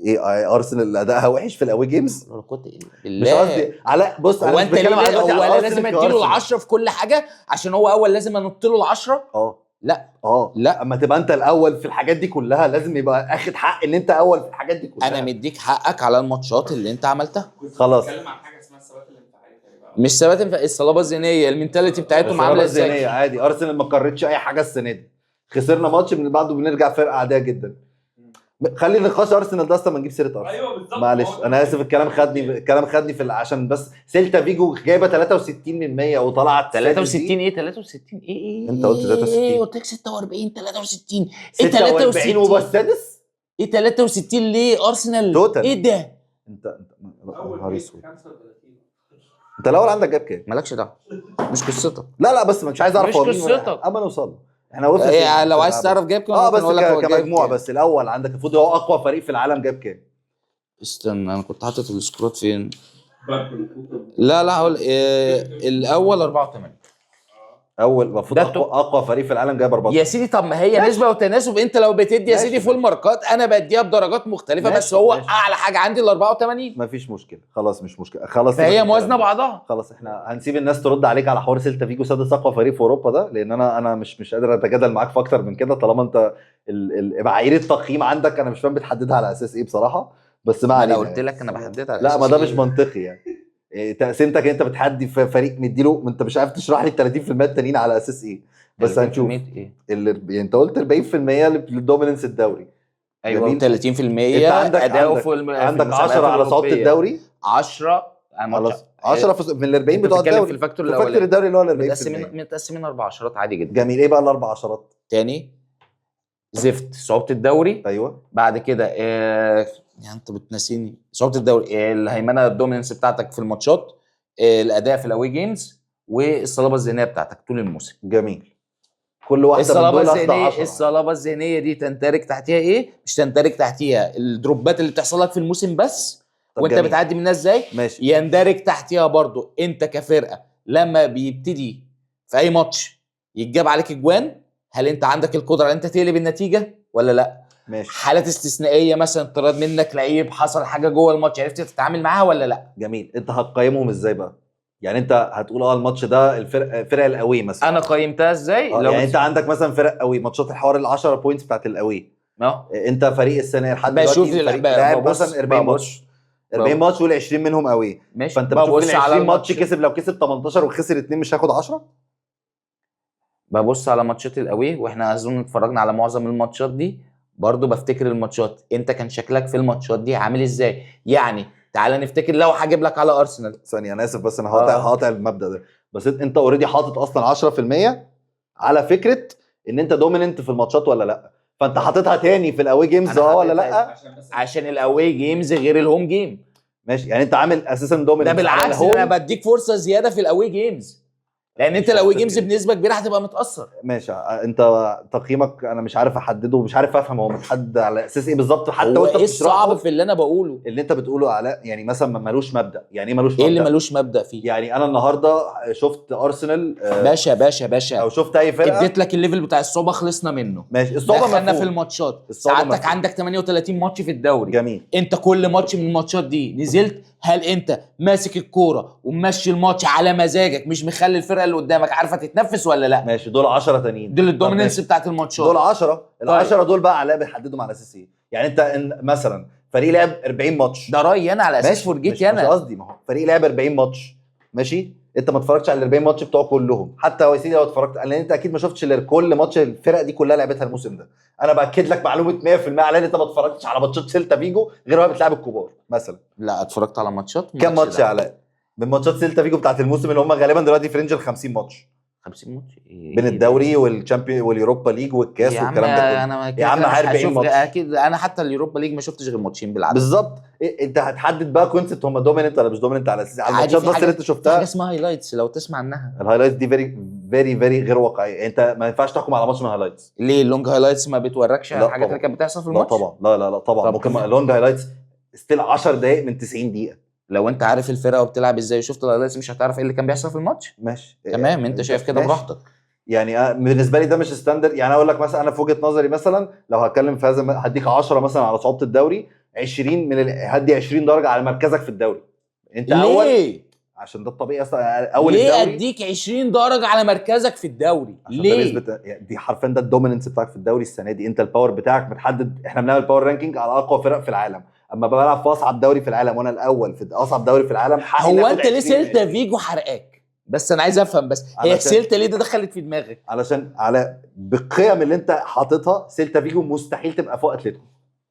ايه ارسنال ادائها وحش في ال away games؟ كنت مش قصدي على بص هو انا مش انت بتكلم على ليه دلوقتي هو على انا أرسنال لازم اديله كأرسنال. العشرة في كل حاجة عشان هو اول لازم انط له العشرة؟ لا لا لا اما تبقى انت الاول في الحاجات دي كلها لازم يبقى اخد حق ان انت اول في الحاجات دي كلها. انا مديك حقك على الماتشات اللي انت عملتها. خلاص. بتتكلم عن حاجة اسمها الثبات الانفعالي تقريبا. مش ثبات انفعالي، الصلابة الذهنية، ال mentality بتاعتهم عامله الذهنية ازاي. عادي، ارسنال ما قررتش اي حاجة السنة دي، خسرنا ماتش من بعده بنرجع فرقه عادية جدا. خلي نقاش ارسنال ده اصلا ما نجيب سيره ارسنال. ايوه بالظبط، معلش انا اسف، الكلام خدني، الكلام خدني في عشان بس سيلتا فيجو جايبه 63 من 100 وطلعت 63 ايه 63 ايه ايه انت قلت 63. ايه قلت لك 46 63 ايه 46 63 وبس سادس ايه 63 ليه ارسنال total. ايه ده؟ انت اول نهار اسود، 35. انت الاول عندك جاب كام؟ مالكش دعوه، مش قصتك. لا لا بس مش عايز اعرف مش هو مين ولا قصتك. اما نوصل احنا وقفنا إيه فين؟ لو عايز تعرف جايب كام بس ممكن أقول لك هو جايب كمجموع كام. بس الاول عندك المفروض هو اقوى فريق في العالم جاب كام؟ استنى انا كنت حاطط ال scoreات فين؟ لا لا هقول إيه الاول 84 اول المفروض ده اقوى فريق في العالم جايب 14. يا سيدي طب ما هي نسبه وتناسب، انت لو بتدي يا ماشي، سيدي full markات انا بديها بدرجات مختلفة، بس ماشي، هو ماشي. اعلى حاجة عندي ال 84، مفيش مشكلة خلاص، مش مشكلة خلاص، فهي سيبك من موازنه الكلام ده. بعضها. خلاص احنا هنسيب الناس ترد عليك على حوار سيلتا فيجو سادس اقوى فريق في اوروبا ده، لان انا مش قادر اتجادل معاك في اكتر من كده، طالما انت معايير التقييم عندك انا مش فاهم بتحددها على اساس ايه بصراحة، بس ما ما انا علينا قلت يعني. لك انا بحددها على لا ما أساس ده مش إيه؟ منطقي يعني. إيه تقسيمتك انت بتحدي في فريق مديله، ما انت مش عارف تشرح لي ال 30% التانيين على اساس ايه، بس هنشوف. 30% ايه؟ يعني انت قلت 40% لل dominance الدوري. ايوه جميل. 30% انت عندك اداؤه في عندك المسابقات 10 على صعوبة الأوروبية. الدوري، 10 خلاص 10 من ال 40 انت بتوع بتتكلم الدوري في ال factor في factor الاولاني الدوري اللي هو ال 40%. متقسمين اربع عشرات عادي جدا. جميل، ايه بقى الاربع عشرات؟ تاني زفت صعوبة الدوري، ايوه بعد كده يعني انت بتنسيني صعوبة الدوري، الهيمنة ال dominance بتاعتك في الماتشات، الاداء في ال away games، والصلابه الذهنية بتاعتك طول الموسم. جميل، كل واحدة من الصلابة دول اخد الذهنية، 10. الصلابة الذهنية دي تندرج تحتيها ايه؟ مش تندرج تحتيها ال dropات اللي بتحصل لك في الموسم بس، طب وانت جميل. بتعدي منها ازاي؟ ماشي يندرج تحتيها برضو انت كفرقه لما بيبتدي في اي ماتش يتجاب عليك اجوان، هل انت عندك القدرة ان انت تقلب النتيجة ولا لا؟ ماشي حالات استثنائية مثلا طرد منك لعيب، حصل حاجة جوه الماتش، عرفت تتعامل معاها ولا لا؟ جميل، انت هتقيمهم ازاي بقى؟ يعني انت هتقول الماتش ده الفرق ال away مثلا، انا قيمتها ازاي؟ لو يعني انت عندك مثلا فرق away ماتشات الحوار ال 10 points بتاعت ال away، انت فريق السنة لحد بشوف دلوقتي فريق لاعب مثلا 40 ماتش، 40 ماتش وال 20 منهم away، ماشي فانت بتشوف ببص ال على 20 ماتش الماتش كسب، لو كسب 18 وخسر 2 مش هياخد 10؟ ببص على ماتشات ال away، واحنا اظن اتفرجنا على معظم الماتشات دي، برضو بفتكر الماتشات انت كان شكلك في الماتشات دي عامل ازاي. يعني تعالى نفتكر لو هجيب لك على ارسنال ثانية انا اسف بس انا هقاطع هقاطع المبدا ده، بس انت already حاطط اصلا 10% على فكرة ان انت dominant في الماتشات ولا لا، فانت حاططها تاني في ال away games ولا لا؟ عشان ال away games غير ال home game. ماشي، يعني انت عامل اساسا dominant ده بالعكس انا بديك فرصة زيادة في ال away games، لان انت ال away games بنسبة كبيرة هتبقى متاثر. ماشي، انت تقييمك انا مش عارف احدده ومش عارف افهم هو متحدد على اساس ايه بالظبط، حتى وانت ايه الصعب في اللي انا بقوله؟ اللي انت بتقوله على يعني مثلا ملوش مبدا، يعني ايه ملوش مبدا؟ ايه اللي ملوش مبدا فيه؟ يعني انا النهارده شفت ارسنال باشا باشا باشا، او شفت اي فرقه، اديت لك ال level بتاع الصعوبة خلصنا منه. ماشي، الصعوبة دخلنا في الماتشات، ساعتك عندك 38 ماتش في الدوري. جميل، انت كل ماتش من الماتشات دي نزلت، هل انت ماسك الكورة وممشي الماتش على مزاجك، مش مخلي الفرقة اللي قدامك عارفه تتنفس ولا لا؟ ماشي، دول 10 تانيين، دول ال dominance بتاعت الماتشات، دول 10 ال 10 دول بقى علاء بيحددهم على اساس ايه؟ يعني انت مثلا فريق لعب 40 ماتش، ده رايي انا على اساس فرجتي انا، مش قصدي، ما هو فريق لعب 40 ماتش ماشي، انت ما اتفرجتش على ال 40 ماتش بتوعه كلهم، حتى يا سيدي لو اتفرجت، لان انت اكيد ما شفتش غير كل ماتش الفرق دي كلها لعبتها الموسم ده. انا باكد لك معلومة 100% على ان انت ما اتفرجتش على ماتشات سيلتا فيجو غير وهي بتلعب الكبار مثلا. لا، اتفرجت على ماتشات. كام ماتش يا ده. علاء من ماتشات سيلتا فيجو بتاعت الموسم اللي هم غالبا دلوقتي في range ال 50 ماتش؟ 50 ماتش إيه؟ بين الدوري وال Champion وال Europa League والكاس يا عم والكلام ده كله. انا يا عم كده مش 40 هشوف ماتش. اكيد انا حتى ال Europa League ما شفتش غير ماتشين بالعدد. بالظبط. إيه، انت هتحدد بقى concept هم dominant ولا مش dominant على اساس على عادي، الماتشات في بس اللي انت في حاجة شفتها. اسمها highlights لو تسمع عنها. ال highlights دي very very very غير واقعية، انت ما ينفعش تحكم على ماتش من highlights. ليه ال long highlights ما بتوركش لا الحاجات طبعا. اللي كانت بتحصل في لا الماتش؟ طبعا، لا لا لا طبعا. طب ممكن long highlights still 10 دقائق من 90 دقيقة. لو انت عارف الفرقة وبتلعب ازاي وشفت ال highlights مش هتعرف ايه اللي كان بيحصل في الماتش. ماشي. تمام، انت شايف كده ماشي. براحتك. يعني بالنسبة لي ده مش standard. يعني اقول لك مثلا انا في وجهه نظري مثلا لو هتكلم في هذا هديك 10 مثلا على صعوبة الدوري، 20 من هدي 20 درجه على مركزك في الدوري. انت اول ليه؟ عشان ده الطبيعي اصلا اول ليه الدوري. اديك 20 درجه على مركزك في الدوري؟ عشان ده ليه؟ بيثبت يعني دي حرفيا ده ال dominance بتاعك في الدوري السنة دي. انت ال power بتاعك متحدد. احنا بنعمل power ranking على اقوى فرق في العالم. اما بلعب في اصعب دوري في العالم وانا الاول في اصعب دوري في العالم، حقي هو ناخد انت ليه 20. سيلتا فيجو حرقاك؟ بس انا عايز افهم بس هي سيلتا ليه ده دخلت في دماغك؟ علشان على بالقيم اللي انت حاططها سيلتا فيجو مستحيل تبقى فوق اتلتيكو.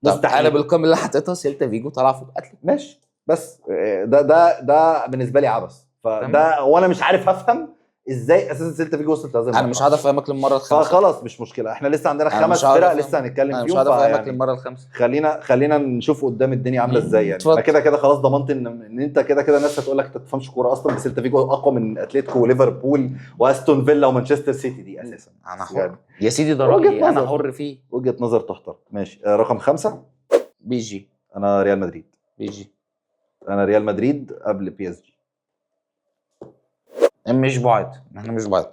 طب مستحيل. انا بالقيم اللي حاططها سيلتا فيجو طالعه فوق اتلتيكو. ماشي، بس ده بالنسبة لي عبث. فده وانا مش عارف افهم ازاي اساسا سيلتا فيجو وصلت لهذا انا مش هقدر افهمك للمرة الخامسة. فخلاص مش مشكلة، احنا لسه عندنا أنا خمس مش هقدر فرق أفهم. لسه هنتكلم انا مش فيهم. هقدر افهمك فيعني للمرة الخامسة. خلينا نشوف قدام الدنيا عامله ازاي يعني. اتفضل. انا كده كده خلاص ضمنت ان انت كده كده الناس هتقول لك انت ما تفهمش كورة اصلا، بس سيلتا فيجو اقوى من اتلتيكو وليفربول واستون فيلا ومانشستر سيتي دي اساسا. انا حر يعني يا سيدي، ده وجهة رايي انا نظر. حر فيه. وجهه نظر تحترم. ماشي. رقم 5 PSG. انا ريال مدريد. PSG. انا ريال مدريد قبل PSG. مش بعاد، احنا مش بعاد،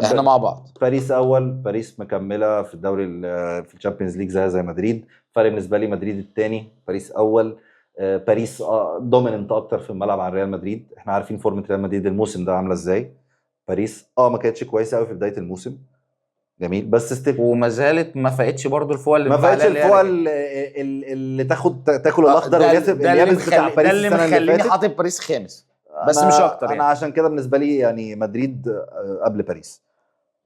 احنا مع بعض. باريس اول، باريس مكملة في الدوري في ال Champions League زي مدريد. فرق بالنسبة لي مدريد الثاني، باريس اول. باريس dominant اكتر في الملعب عن ريال مدريد. احنا عارفين فورمه ريال مدريد الموسم ده عامله ازاي. باريس ما كانتش كويسة قوي في بداية الموسم، جميل، بس still وما زالت ما فاقتش برضه الفوق اللي ما فاقتش عليها اللي هي الفوق رجعت. اللي تاكل الاخضر ده- واليابس ده اللي اليابس بتاع ده باريس اللي السنة اللي مخليني فاتت. حاطط باريس خامس بس مش اكتر يعني. انا عشان كده بالنسبة لي يعني مدريد قبل باريس.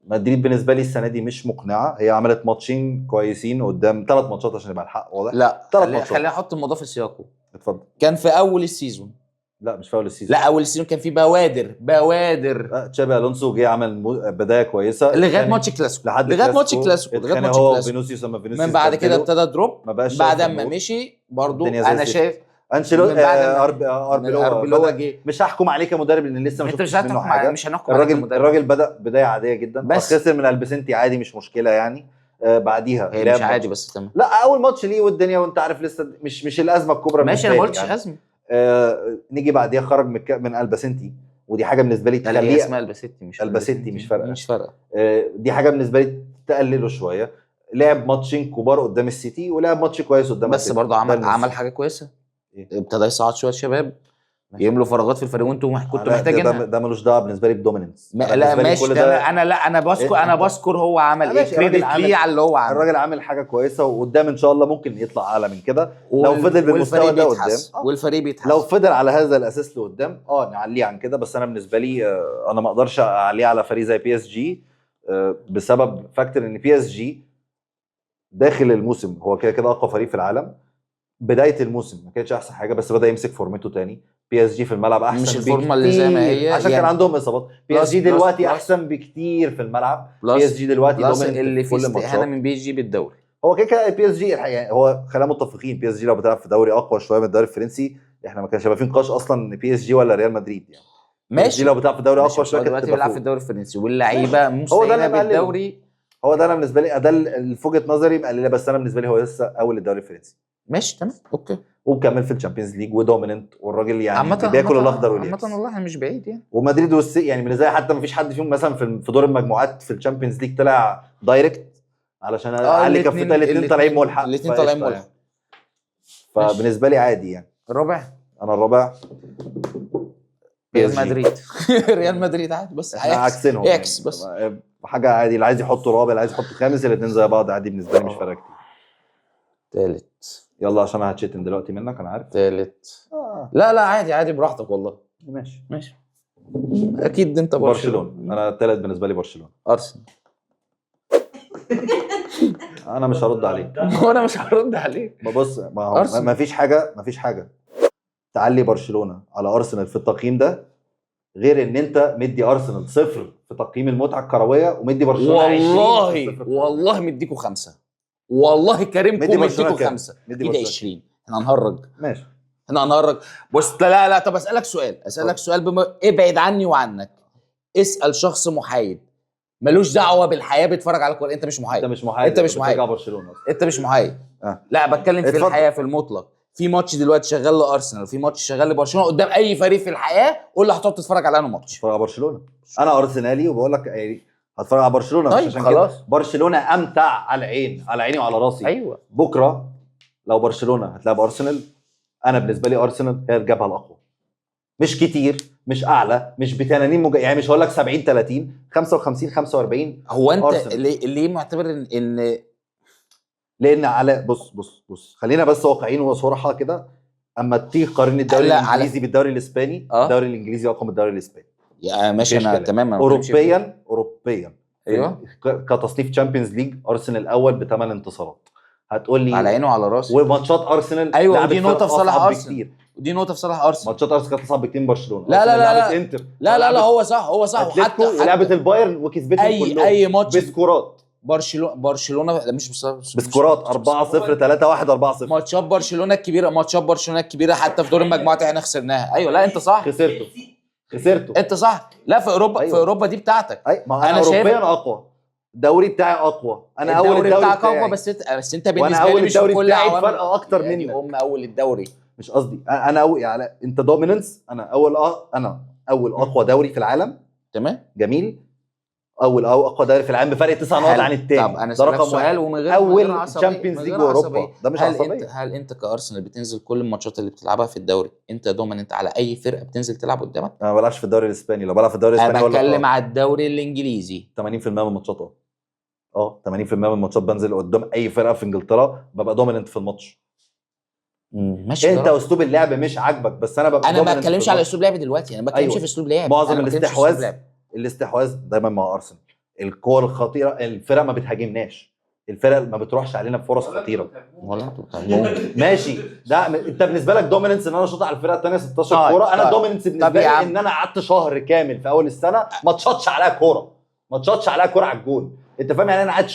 مدريد بالنسبة لي السنة دي مش مقنعة. هي عملت ماتشين كويسين قدام 3 ماتشات عشان يبقى الحق واضح. لا ثلاث ماتشات. خليني احط الموضوع في سياقه. اتفضل. كان في اول ال season. لا مش في اول ال season. لا اول ال season كان في بوادر تشابي الونسو جه عمل بداية كويسة لغاية ماتش كلاسيكو، لحد لغاية ماتش كلاسيكو، لغاية اتخانق ماتش هو كلاسيكو. وفينيسيوس لما فينيسيوس من بعد كده بدله، ابتدى drop. ما بقاش بعد شايف ما النور. مشي برضو الدنيا زي انا الزفت. شايف انشيلوتي من بعد ما- اربيلوا اربيلوا جه. مش هحكم عليه كمدرب لان لسه ما انت مش شفتش منه هتحكم حاجة. مش هنحكم عليه الراجل كمدرب. الراجل بدا بداية عادية جدا، بس- خسر من البسنتي عادي مش مشكلة يعني. بعديها هي لعب مش عادي ماتش. بس تمام. لا اول ماتش ليه والدنيا وانت عارف لسه مش الازمة الكبرى ماشي انا بالنسبة ما لي قلتش يعني. ازمة. نيجي بعديها خرج من الباسنتي، ودي حاجة بالنسبة لي لا لا، هي تخليه اسمها الباسيتي مش الباسيتي، مش فارقة. مش فارقه. دي حاجة بالنسبة لي تقلله شوية. لعب ماتشين كبار قدام السيتي ولعب ماتش كويس قدام بس أتلتيكو. برضه ده عمل الموسم. عمل حاجة كويسة. إيه؟ ابتدى يصعد شوية شباب ماشي. يملوا فراغات في الفريق وانتم كنتوا لا، ده- محتاجينها. ده ملوش دعوه بالنسبة لي ب dominance. ما لا ماشي كل ده ده انا لا انا بذكر إيه؟ انا بذكر هو عمل ايه، ماشي، الراجل credit عامل- ليه على اللي هو عمله. الراجل عامل حاجة كويسة وقدام ان شاء الله ممكن يطلع اعلى من كده لو فضل بالمستوى والفريق ده قدام. بيتحسن. والفريق بيتحسن لو فضل على هذا الاساس لقدام نعليه عن كده. بس انا بالنسبة لي انا ما اقدرش اعليه على فريق زي PSG بسبب factor ان PSG داخل الموسم هو كده كده اقوى فريق في العالم. بداية الموسم ما كانتش احسن حاجة بس بدا يمسك فورمته تاني. PSG في الملعب احسن مش الفورمة اللي زي ما بكتير، هي، عشان كان يعني عندهم اصابات. P plus SG دلوقتي plus احسن بكتير في الملعب. plus PSG دلوقتي plus dominant اللي في فيه كل استهانة الماتشات. من PSG بالدوري. هو كده كده PSG يعني هو خلينا متفقين PSG لو بتلعب في دوري اقوى شوية من الدوري الفرنسي احنا ما كانش هيبقى في نقاش اصلا PSG ولا ريال مدريد يعني. ماشي PSG لو بتلعب في دوري ماشي، اقوى بس شوية هو كانت دلوقتي تبقى بيلعب فوق. في الدوري الفرنسي واللعيبة هو ده مستهينه اللي مقلله. بالدوري. هو ده انا بالنسبة لي ده اللي في وجهه نظري مقلله، بس انا بالنسبة لي هو لسه اول الدوري الفرنسي ماشي تمام okay. ومكمل في ال Champions League و dominant، والراجل يعني عامة بياكل الاخضر عامة واليابس. والله احنا مش بعيد يعني. ومدريد والسي يعني بالنسبة لي حتى ما فيش حد فيهم مثلا في دور المجموعات في ال Champions League طلع direct علشان اعلي كفتها. الاثنين طالعين ملحق، الاثنين طالعين فقشطة ملحق. يعني. فبالنسبه لي عادي يعني. الرابع انا الرابع ريال PSG. مدريد. ريال مدريد عادي بس احنا عكسينهم اكس يعني. بس. حاجة عادي، اللي عايز يحطه رابع اللي عايز يحطه خامس، الاثنين زي بعض عادي بالنسبة لي مش فارقه كتير. تالت. يلا عشان انا هتشتم دلوقتي منك انا عارف. تالت. لا لا عادي عادي براحتك والله. ماشي ماشي. اكيد انت برشلونة. انا الثالث بالنسبة لي برشلونة. ارسنال. انا مش هرد عليك. وانا مش هرد عليك. ما بص، ما هو أرسنال. ما فيش حاجة، ما فيش حاجة تعلي برشلونة على ارسنال في التقييم ده، غير ان انت مدي ارسنال 0 في تقييم المتعة الكروية ومدي برشلونة 20 في والله الصفر. والله مديكوا 5، والله كريمكم مدي برشلونة مديكوا كام؟ 5. مدي اكيد برشلونة. 20. احنا هنهرج. ماشي، احنا هنهرج. بص، لا لا، طب اسالك سؤال، اسالك سؤال ابعد عني وعنك، اسال شخص محايد ملوش دعوه بالحياة بيتفرج على الكورة. انت مش محايد. انت مش محايد. انت مش محايد. بتشجع برشلونة اصلا. انت مش محايد. لا، بتكلم في اتفضل. الحياة في المطلق. في ماتش دلوقتي شغال لارسنال وفي ماتش شغال لبرشلونة قدام اي فريق في الحياة، قول لي هتقعد تتفرج على انه ماتش؟ اتفرج على برشلونة. انا ارسنالي وبقول لك يعني هتفرج على برشلونة. طيب، مش عشان خلاص. كده برشلونة امتع على العين، على عيني وعلى راسي. ايوه. بكره لو برشلونة هتلعب ارسنال، انا بالنسبة لي ارسنال هي الجبهة الاقوى. مش كتير، مش اعلى، مش ب 80 يعني مش هقول لك 70 30، 55 45. هو انت أرسنال. ليه معتبر ان لان على بص بص بص، خلينا بس واقعيين وصراحة كده. اما تيجي تقارن الدوري لا، الانجليزي بالدوري الاسباني، الدوري الانجليزي اقوى من الدوري الاسباني. يا ماشي، مفيش انا كلام. تمام، أنا ما بتكلمش في- اوروبيا ايوه. كتصنيف Champions League، ارسنال الاول بثمان انتصارات. هتقول لي على عينه وعلى راسي. وماتشات ارسنال أيوة، لعبت ودي نقطة فرق في صالح أصعب أرسنال. بكتير. ودي نقطة في صالح ارسنال. ماتشات ارسنال كانت اصعب بكتير من برشلونة. لا، لا، أرسنال لا، لعبت لا. انتر، لا لا لا، ولعبت هو صح، هو صح. اتلتيكو، وحتى ولعبت البايرن وكسبتهم كلهم اي ماتش بسكورات. برشلونة لا، مش بسكورات 4 0 3 1 4 0. ماتشات برشلونة الكبيرة، ماتشات برشلونة الكبيرة حتى في دور المجموعات احنا خسرناها. ايوه، لا انت صح. خسرته، خسرته. انت صح. لا، في اوروبا. أيوة. في اوروبا دي بتاعتك. اي ما انا أنا شايف- اوروبيا اقوى، الدوري بتاعي اقوى، انا اول الدوري الدوري بتاعك بتاعي. اقوى، بس انت وانا بالنسبة لي اول مش في الدوري كل بتاعي عوامل. بفرق اكتر يعني منك. هم اول الدوري. مش قصدي انا اول، يعني انت dominance، انا اول، انا اول اقوى دوري في العالم. تمام. جميل. اول او اقوى دوري في العالم بفرق 9 نقط عن الثاني. طب انا ده اسالك رقم سؤال واحد. ومن غير اول من غير عصبية- Champions من League غير واوروبا. عصبية. ده مش هل عصبية. انت هل انت كارسنال بتنزل كل الماتشات اللي بتلعبها في الدوري انت dominant على اي فرقه بتنزل تلعب قدامك؟ انا ما بلعبش في الدوري الاسباني، لو بلعب في الدوري انا الاسباني أقول لك بتكلم على الدوري الانجليزي. 80% من الماتشات. 80% من الماتشات بنزل قدام اي فرقه في انجلترا ببقى dominant في الماتش. ماشي، انت ده رأيك. اسلوب اللعب مش عاجبك، بس انا ببقى انا ما dominant في بتكلمش على الماتش. اسلوب لعب دلوقتي، انا ما بتكلمش أيوة. في اسلوب لعب. معظم أنا ما بتكلمش في أسلوب الاستحواذ، لعب. الاستحواذ دايما مع ارسنال، الكور الخطيرة، الفرق ما بتهاجمناش، الفرق ما بتروحش علينا بفرص خطيرة. ولا انتوا بتهاجموا. ماشي، ده انت بالنسبة لك dominance ان انا شوط على الفرقة الثانية 16 طيب، كورة. انا طيب. dominance طب بالنسبة يا لي عم. ان انا قعدت شهر كامل في اول السنة ما اتشطش عليها كورة، ما اتشطش عليها كورة على الجون. انت فاهم يعني؟ انا قعدت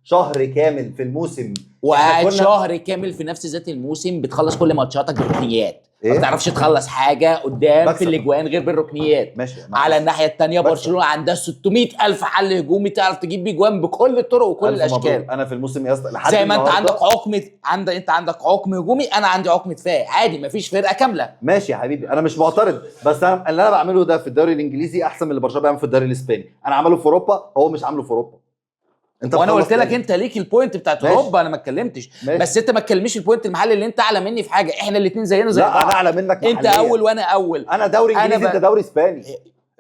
شهر كامل في الموسم. وقاعد كنا- شهر كامل في نفس ذات الموسم بتخلص كل ماتشاتك بالركنيات. إيه؟ ما بتعرفش تخلص حاجة قدام بكسب. في الاجوان غير بالركنيات. ماشي، على الناحية الثانية بكسب. برشلونة عندها 600 الف حل هجومي تعرف تجيب بيه جوان بكل الطرق وكل ألف مبروك. الاشكال. انا في الموسم يا اسطى لحد زي ما انت النهاردة- عندك عقم، انت عندك عقم هجومي، انا عندي عقم دفاعي، عادي، مفيش فرقه كاملة. ماشي يا حبيبي، انا مش معترض، بس انا اللي انا بعمله ده في الدوري الانجليزي احسن من اللي برشلونة بيعمله في الدوري الاسباني. انا عمله في اوروبا، هو مش عامله في اوروبا. انت وانا بتخلص قلت لك تاني. انت ليك ال point بتاعت ماشي. اوروبا، انا ما اتكلمتش. ماشي. بس انت ما تكلمنيش ال point المحلي اللي انت اعلى مني في حاجة، احنا الاثنين زينا زي لا، بعض. انا اعلى منك انت محلياً. اول وانا اول. انا دوري أنا انجليزي، انت دوري اسباني.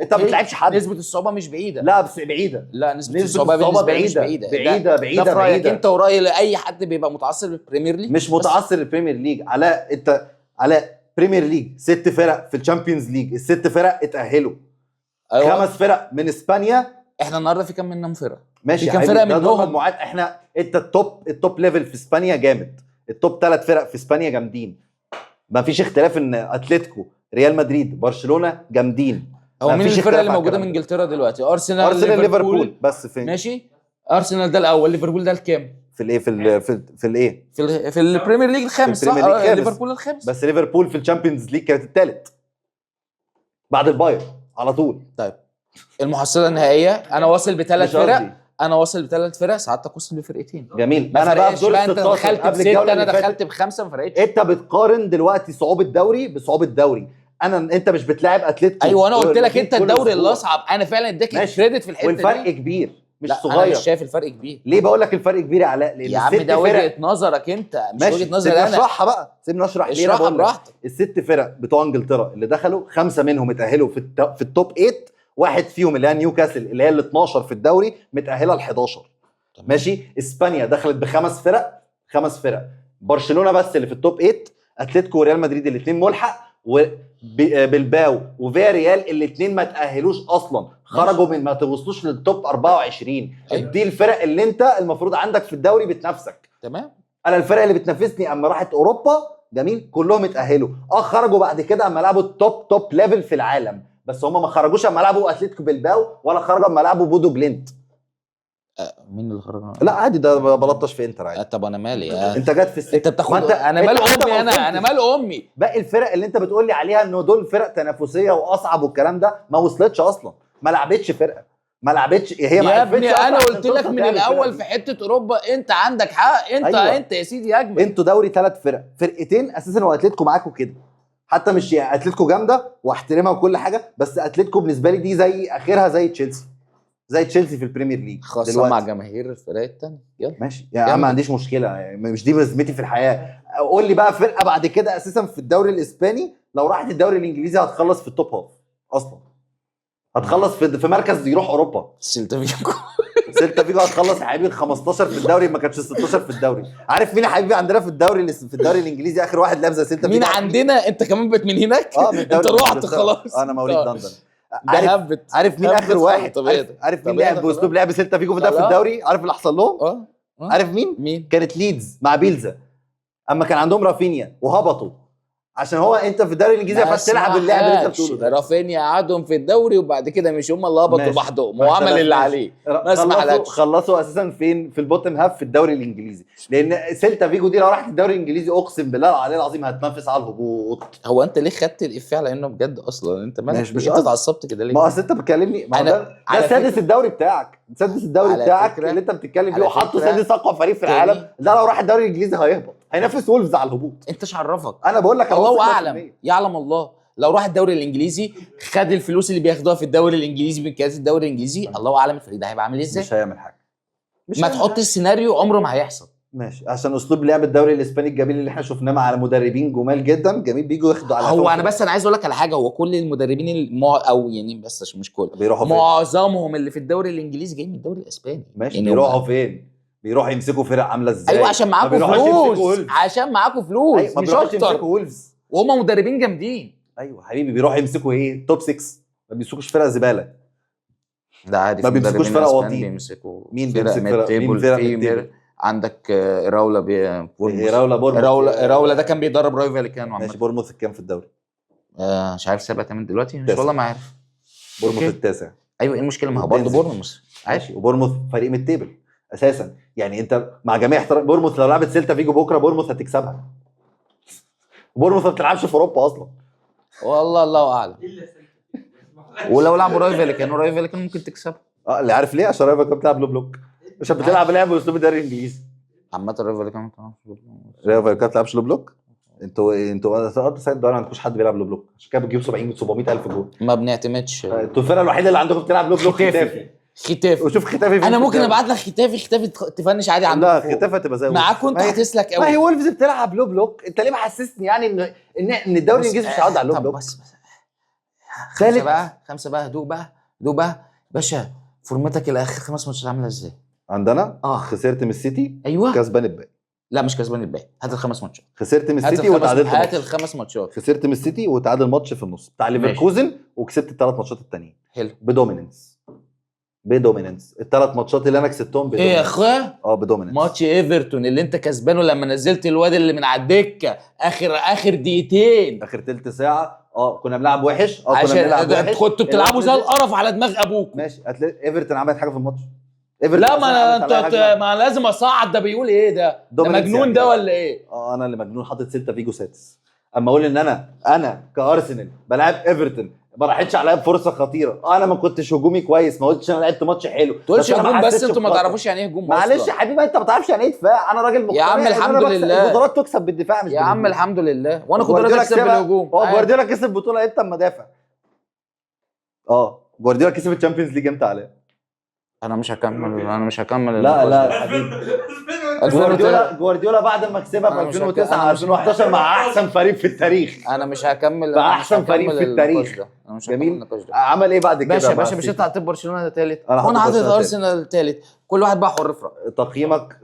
انت ما بتلعبش حد. نسبه الصعوبة مش بعيدة. لا بس بعيدة. لا، نسبه نسبة الصعوبة الصعوبة بالنسبة لي مش بعيدة. بعيدة. بعيدة، بعيدة، ده في رايك بعيدة. انت وراي لاي حد بيبقى متعصب لل Premier League. مش متعصب لل Premier League. على انت على Premier League 6 فرق في ال Champions League، الست فرق اتاهلوا. أيوة. 5 فرق من اسبانيا. احنا النهارده في كام منهم فرقه؟ ماشي في يا كام حبيبي، فرقة ده دور منهم؟ مجموعات. احنا انت ال top level في اسبانيا جامد، ال top 3 فرق في اسبانيا جامدين. ما فيش اختلاف ان اتلتيكو، ريال مدريد، برشلونة جامدين. هو ما مين فيش الفرق اختلاف اللي على موجودة الكلام من ده. انجلترا دلوقتي؟ ارسنال، ارسنال، ليفربول بس في ماشي، ارسنال ده الاول، ليفربول ده الكام؟ في الايه في ال في, في الايه في ال Premier League الخامس، في صح؟ ال Premier League الخامس. ليفربول الخامس. بس ليفربول في ال Champions League كانت الثالث بعد البايرن على طول. طيب المحصلة النهائية انا واصل بثلاث مش قصدي. فرق، انا واصل بثلاث فرق، سعادتك واصل بفرقتين. جميل. ما انا بقى فرقش في دور بقى، ال انت 16 دخلت قبل بسته، الجولة انا اللي فاتت. دخلت بخمسة، ما فرقتش. انت بتقارن دلوقتي صعوبة دوري بصعوبة دوري. انت مش بتلاعب اتلتيكو ايوه، انا قلت لك والمدريد انت كل الدوري أسبوع. اللي اصعب، انا فعلا اديك ماشي. ال credit في الحتة والفرق دي. كبير مش لا، انا صغير. مش شايف الفرق كبير. ليه بقول لك الفرق كبير يا علاء؟ لان يا عم الست ده فرق وجهه نظرك انت، مش ماشي، وجهه نظري سيبني انا. اشرحها بقى، سيبني اشرح ليه انا اشرحها بقول لك. براحتك. الست فرق بتوع انجلترا اللي دخلوا، 5 منهم اتاهلوا في ال top 8، واحد فيهم اللي هي نيوكاسل اللي هي ال 12 في الدوري متاهله ل 11. تمام. ماشي، اسبانيا دخلت بخمس فرق، 5 فرق، برشلونة بس اللي في ال top 8، اتلتيكو وريال مدريد الاثنين ملحق، وبلباو وفياريال الاثنين ما تاهلوش اصلا، خرجوا من ما توصلوش لل top 24. أيوة. دي الفرق اللي انت المفروض عندك في الدوري بتنافسك. تمام. انا الفرق اللي بتنافسني اما راحت اوروبا جميل كلهم اتاهلوا، خرجوا بعد كده اما لعبوا ال top top level في العالم، بس هم ما خرجوش اما لعبوا اتلتيكو بلباو ولا خرجوا اما لعبوا بودو جلينت. مين اللي خرج؟ لا عادي، ده بلطش في انتر عادي. طب انا مالي؟ انت جت في السكة، انت بتاخد، انا انت مال حتى امي، ما انا وصلتش. مال امي. باقي الفرق اللي انت بتقول لي عليها انه دول فرق تنافسية واصعب والكلام ده ما وصلتش اصلا، ما لعبتش فرقه، ما لعبتش هي، ما يا عرفتش ابني أصلاً انا عشان قلت لك توصل من تعمل الفرقة الاول دي. في حتة اوروبا انت عندك حق، انت أيوة. انت يا سيدي اجمل. انتوا دوري 3 فرق، فرقتين اساسا، واتلتيكو معاكوا كده، حتى مش يعني اتلتيكو جامدة واحترمها وكل حاجة، بس اتلتيكو بالنسبة لي دي زي اخرها زي تشيلسي، زي تشيلسي في البريمير ليج خاصة دلوقتي. مع جماهير الفرق الثانية. يلا ماشي يا عم، ما عنديش مشكلة يعني، مش دي بزمتي في الحياة. قول لي بقى فرقه بعد كده اساسا في الدوري الاسباني لو راحت الدوري الانجليزي هتخلص في ال top half اصلا، هتخلص في مركز يروح اوروبا. سيلتا فيجو. سيلتا فيجو هتخلص يا حبيبي ال 15 في الدوري، ما كانتش 16 في الدوري. عارف مين يا حبيبي عندنا في الدوري في الدوري الانجليزي اخر واحد لعب زي سيلتا مين فيجو؟ عندنا؟ انت كمان بقت من هناك؟ اه من الدوري انت رحت الإنجليزي. خلاص. انا مواليد لندن. ده عارف هبت. عارف مين هبت اخر واحد؟ طبيعي. عارف مين طبيعي لعب ده باسلوب لعب سيلتا فيجو ده في خلاص. الدوري؟ عارف اللي حصل لهم؟ اه عارف مين؟ مين؟ كانت ليدز مع بيلزا اما كان عندهم رافينيا وهبطوا، عشان هو انت في الدوري الانجليزي ما ينفعش تلعب اللعب اللي انت بتقوله ده. رافينيا قعدهم في الدوري وبعد كده مش هم اللي هبطوا ماشي. لوحدهم، ما وعمل اللي اختلفناش. عليه. ما اسمحلكش. خلصوا اساسا فين؟ في ال bottom half في الدوري الانجليزي، لان سيلتا فيجو دي لو راحت الدوري الانجليزي اقسم بالله العلي العظيم هتنافس على الهبوط. هو انت ليه خدت الافيه على انه بجد اصلا؟ انت مالك؟ مش انت قصدي. اتعصبت كده ليه؟ ما اصل انت بتكلمني، ما هو أنا- ده على ده سادس الدوري بتاعك، سادس الدوري على بتاعك فكرة- اللي انت بتتكلم فيه، على وحطوا فكرة- سادس اقوى فريق في تاني. العالم، ده لو راح الدوري الانجليزي هيهبط، هينافس وولفز على الهبوط. انت ايش عرفك؟ انا بقول لك أنا الله واثق اعلم، 100%. يعلم الله لو راح الدوري الانجليزي خد الفلوس اللي بياخدوها في الدوري الانجليزي من كاس الدوري الانجليزي، الله اعلم الفريق ده هيبقى عامل ازاي. مش هيعمل حاجة، مش ما هيعمل تحطش حاجة. سيناريو عمره ما هيحصل. ماشي، عشان اسلوب لعب الدوري الاسباني الجميل اللي احنا شفناه مع مدربين جمال جدا جميل بيجوا ياخدوا على هو قفاهم. انا بس انا عايز اقول لك على حاجة، هو كل المدربين او يعني بس عشان مش كل، بيروحوا فين؟ معظمهم اللي في الدوري الانجليزي جاي من الدوري الاسباني. ماشي، يعني بيروحوا فين؟ بيروحوا يمسكوا فرق عامله ازاي؟ ايوه عشان ما معاكوا بيروحوش يمسكوا فلوس، وولفز. عشان معاكوا فلوس. أيوة، ما مش بيروحوش اكتر، يمسكوا وولفز. وهم مدربين جامدين. ايوه حبيبي، بيروحوا يمسكوا ايه؟ top 6، ما بيمسكوش فرق زبالة. ده عادي، ما في بيمسكوش مدربين فرق أسبان واطيين. بيمسكوا مين فرق بيمسك فرق؟ مين mid table، فرق في mid table؟ عندك راولا بورنموث. راولا بورموث. راولا ده كان بيدرب رايو فاليكانو عامة. ماشي، بورموث الكام في الدوري؟ مش عارف 7 8 دلوقتي، مش تاسع. والله ما عارف. بورموث okay. التاسع. ايوه ايه المشكلة؟ ما هو برضه وبتنزل. بورنموث عادي. ماشي، وبورموث فريق mid table اساسا، يعني انت مع جميع احترام بورموث لو لعبت سيلتا فيجو بكره بورموث هتكسبها. بورموث ما بتلعبش في اوروبا اصلا. والله الله اعلم. الا سيلتا. ولو لعبوا رايو فاليكانو، رايو فاليكانو ممكن تكسبها. اه اللي عارف ليه؟ عشان رايو فاليكانو بتلعب low block، عشان بتلعب لعب باسلوب الدوري الانجليزي. عامة رايو فاليكانو ما بتلعبش. رايو فاليكانو ما بتلعبش low block؟ انتوا ساعة الدوري ما عندكوش حد بيلعب low block، عشان كده بتجيبوا 70 700 الف جول. ما بنعتمدش. انتوا الفرقة الوحيدة اللي عندكم بتلعب low block ختافي. ختافي. ختافي. وشوف ختافي فين انا في ممكن الدوري. ابعت لك ختافي، ختافي تفنش عادي عندك لا فوق. ختافي هتبقى زي وولفز. معاكوا انت ما هي- هتسلك ما هي قوي. وولفز بتلعب low block، انت ليه محسسني يعني ان الدوري الانجليزي مش هيعود على ال low طب block؟ بس بس خمسة تالت. بقى، خمسة بقى، هدوء بقى، هدوء بقى باشا. فورمتك الاخر 5 ماتشات عامله ازاي؟ عندنا اه. خسرت من السيتي، ايوه. كسبان الباقي. لا مش كسبان الباقي، هات الخمس ماتشات. خسرت من هات السيتي الخمس، وتعادلت هات ماتش. الخمس ماتشات. خسرت من السيتي وتعادل ماتش في النص بتاع ليفركوزن، وكسبت الثلاث ماتشات التانيين. حلو. ب dominance، ب dominance الثلاث ماتشات اللي انا كسبتهم ايه يا ب dominance. اخويا؟ اه ب dominance. ماتش ايفرتون اللي انت كسبانه لما نزلت الواد اللي من على الدكة اخر دقيقتين، اخر تلت ساعة كنا بنلعب وحش، كنا عشان بنلعب ده وحش. كنتوا بتلعبوا زي الواد نزل. القرف على دماغ ابوكم. ماشي، ايفرتون عملت حاجة في الماتش؟ ايفرتون لا ما أصلاً انا عملت انت عليها هجمة. ما لازم اصعد، ده بيقول ايه ده؟ ده dominance مجنون يعني ده إيه؟ ولا ايه؟ انا اللي مجنون، حاطط سيلتا فيجو سادس. اما اقول ان انا كارسنال بلعب ايفرتون ما راحتش عليا بفرصه خطيرة، انا ما كنتش هجومي كويس، ما قلتش انا لعبت ماتش حلو، تقولش بس أنا ما هجوم، بس حسيتش انتوا ما بخطر. تعرفوش يعني ايه هجوم معلش أصلاً. يا حبيبي، انت ما بتعرفش يعني ايه دفاع، انا راجل مقتنع يا عم إن أنا الحمد بكسب. لله. البطولات تكسب بالدفاع مش يا عم بالهجوم. الحمد لله، وانا كنت راضي جوارديولا اكسب كسبها. بالهجوم. هو عادي. جوارديولا كسب بطوله امتى اما دافع؟ جوارديولا كسب ال Champions League امتى عليه؟ انا مش هكمل، انا مش هكمل لا النقاش لا ده. يا حبيبي، 2009. جوارديولا بعد ما كسبها في أنا مش 2009 أنا مش- 2011 مع احسن فريق في التاريخ، انا مش هكمل، بقى أنا مش أحسن فريق هكمل في النقاش التاريخ. ده. انا مش هكمل جميل. النقاش ده. عمل ايه بعد كده باشا مع باشا، مش السيتي؟ انت حاطط برشلونة تالت أنا حاطط وانا حاطط برشلونة ارسنال تالت، كل واحد بقى حر في رايه.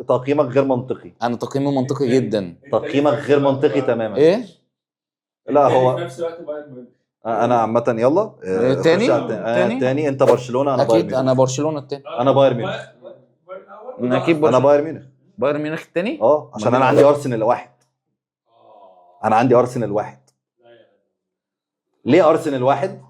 تقييمك غير منطقي. انا تقييمي منطقي جدا. تقييمك غير منطقي تماما. ايه؟ لا التاني هو في نفس الوقت بايرن ميونخ. انا عامة يلا تاني؟ خش على التاني. أنا تاني؟ التاني، انت برشلونة، انا بايرن اكيد ميونخ. انا برشلونة التاني. أنا بايرن ميونخ. بايرن اول. اكيد انا بايرن ميونخ. بايرن ميونخ التاني. عشان انا عندي ارسنال واحد. انا عندي ارسنال واحد. ليه ارسنال واحد؟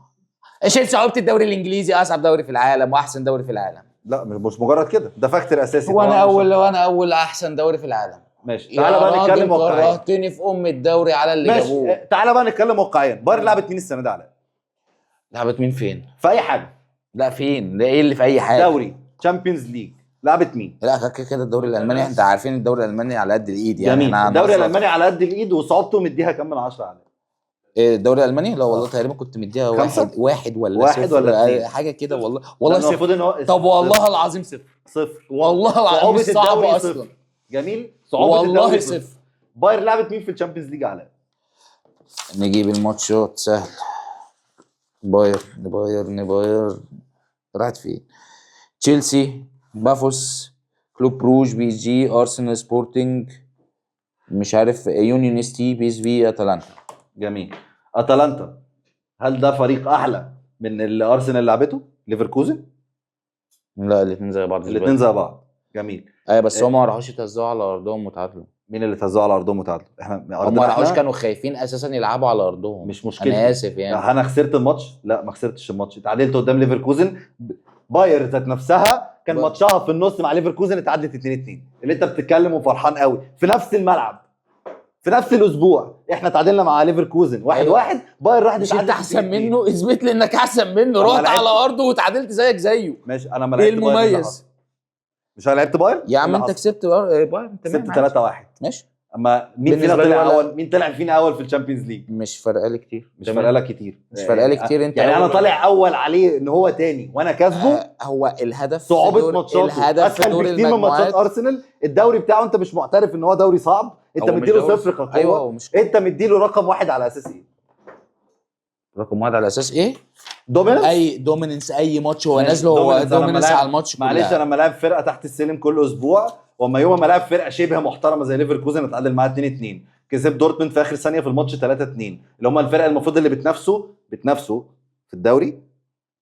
شيل صعوبة الدوري الانجليزي، اصعب دوري في العالم واحسن دوري في العالم. لا مش مجرد كده، ده factor اساسي. وانا طبعاً. اول وانا اول احسن دوري في العالم. ماشي، يا تعالى بقى راجل نتكلم واقعيا. كرهتني في ام الدوري على اللي ماشي جابوه. تعالى بقى نتكلم واقعيا. بايرن لعبت مين السنة دي على لعبت مين فين؟ في اي حاجة؟ لا فين؟ ده ايه اللي في اي حاجة؟ دوري، Champions League، لعبت مين؟ لا كده كده الدوري الالماني، انت عارفين الدوري الالماني على قد الايد يعني. جميل. احنا الدوري هنهزر. الالماني على قد الايد، وصعوبته مديها كام من 10 على؟ إيه الدوري الالماني؟ لا والله تقريبا كنت مديها خمسة؟ واحد ولا واحد صفر، ولا اتنين؟ حاجة كده والله والله صفر. المفروض ان هو طب والله العظيم صفر. صفر. والله العظيم صعوبة مش صعب الدوري اصلا. صفر. جميل، صعوبة والله الدوري صفر. بايرن لعبت مين في ال Champions League على؟ نجيب الماتشات سهل. بايرن بايرن بايرن راحت فين؟ تشيلسي، بافوس، كلوب بروج، بي جي، ارسنال، سبورتنج، مش عارف يونيون اس تي، بي اس في، اتلانتا. جميل. اتلانتا هل ده فريق احلى من اللي ارسنال لعبته؟ ليفركوزن؟ لا الاثنين زي بعض. الاثنين زي بعض. جميل. ايوه بس هم ما راحوش يتوزعوا على ارضهم وتعادلوا. مين اللي توزعوا على ارضهم وتعادلوا؟ احنا هم ارضنا ما راحوش، احنا كانوا خايفين اساسا يلعبوا على ارضهم. مش مشكلتي. انا اسف يعني. انا خسرت الماتش؟ لا ما خسرتش الماتش، اتعادلت قدام ليفركوزن. باير ذات نفسها كان ماتشها في النص مع ليفركوزن اتعادلت 2-2، اللي انت بتتكلم وفرحان قوي في نفس الملعب في نفس الاسبوع احنا تعادلنا مع ليفركوزن 1-1. أيوة. باير راحت مش انت اتعادلت احسن 2-2. منه؟ اثبت لي انك احسن منه. أنا رحت لعبت. على ارضه وتعادلت زيك زيه. ماشي، انا ما ايه لعبت باير، إيه اللي المميز؟ حصل؟ مش انا لعبت باير؟ يا عم إيه اللي انت حصل؟ كسبت بايرن تمام، كسبت عادي. 3-1. ماشي. اما مين فينا بالنسبة لي طلع ولا- اول؟ مين طلع فينا اول في ال Champions League؟ مش فارقه لي كتير. مش تمام. فارقه لك كتير. مش فارقه لي كتير. انت يعني انا أول- طالع اول عليه ان هو تاني وانا كاسبه. هو الهدف في صعوبة دور- ماتشاته الهدف في اسهل دور بكتير من ماتشات المجموعات. ارسنال. الدوري بتاعه انت مش معترف ان هو دوري صعب، انت هو مش مديله دوري صفر كقوة. ايوه هو مش انت مديله رقم واحد على اساس ايه؟ رقم واحد على اساس ايه؟ dominance. اي dominance، اي ماتش هو ماشي، نازله هو dominance. أنا لما dominance لاعب- على الماتش معلش كلها. انا لما لاعب فرقه تحت السلم كل اسبوع، واما يوم ما لاعب فرقه شبه محترمه زي ليفركوزن اتعادل معاها 2-2، كسب دورتموند في اخر ثانية في الماتش 3-2، اللي هم الفرقة المفروض اللي بتنافسه في الدوري،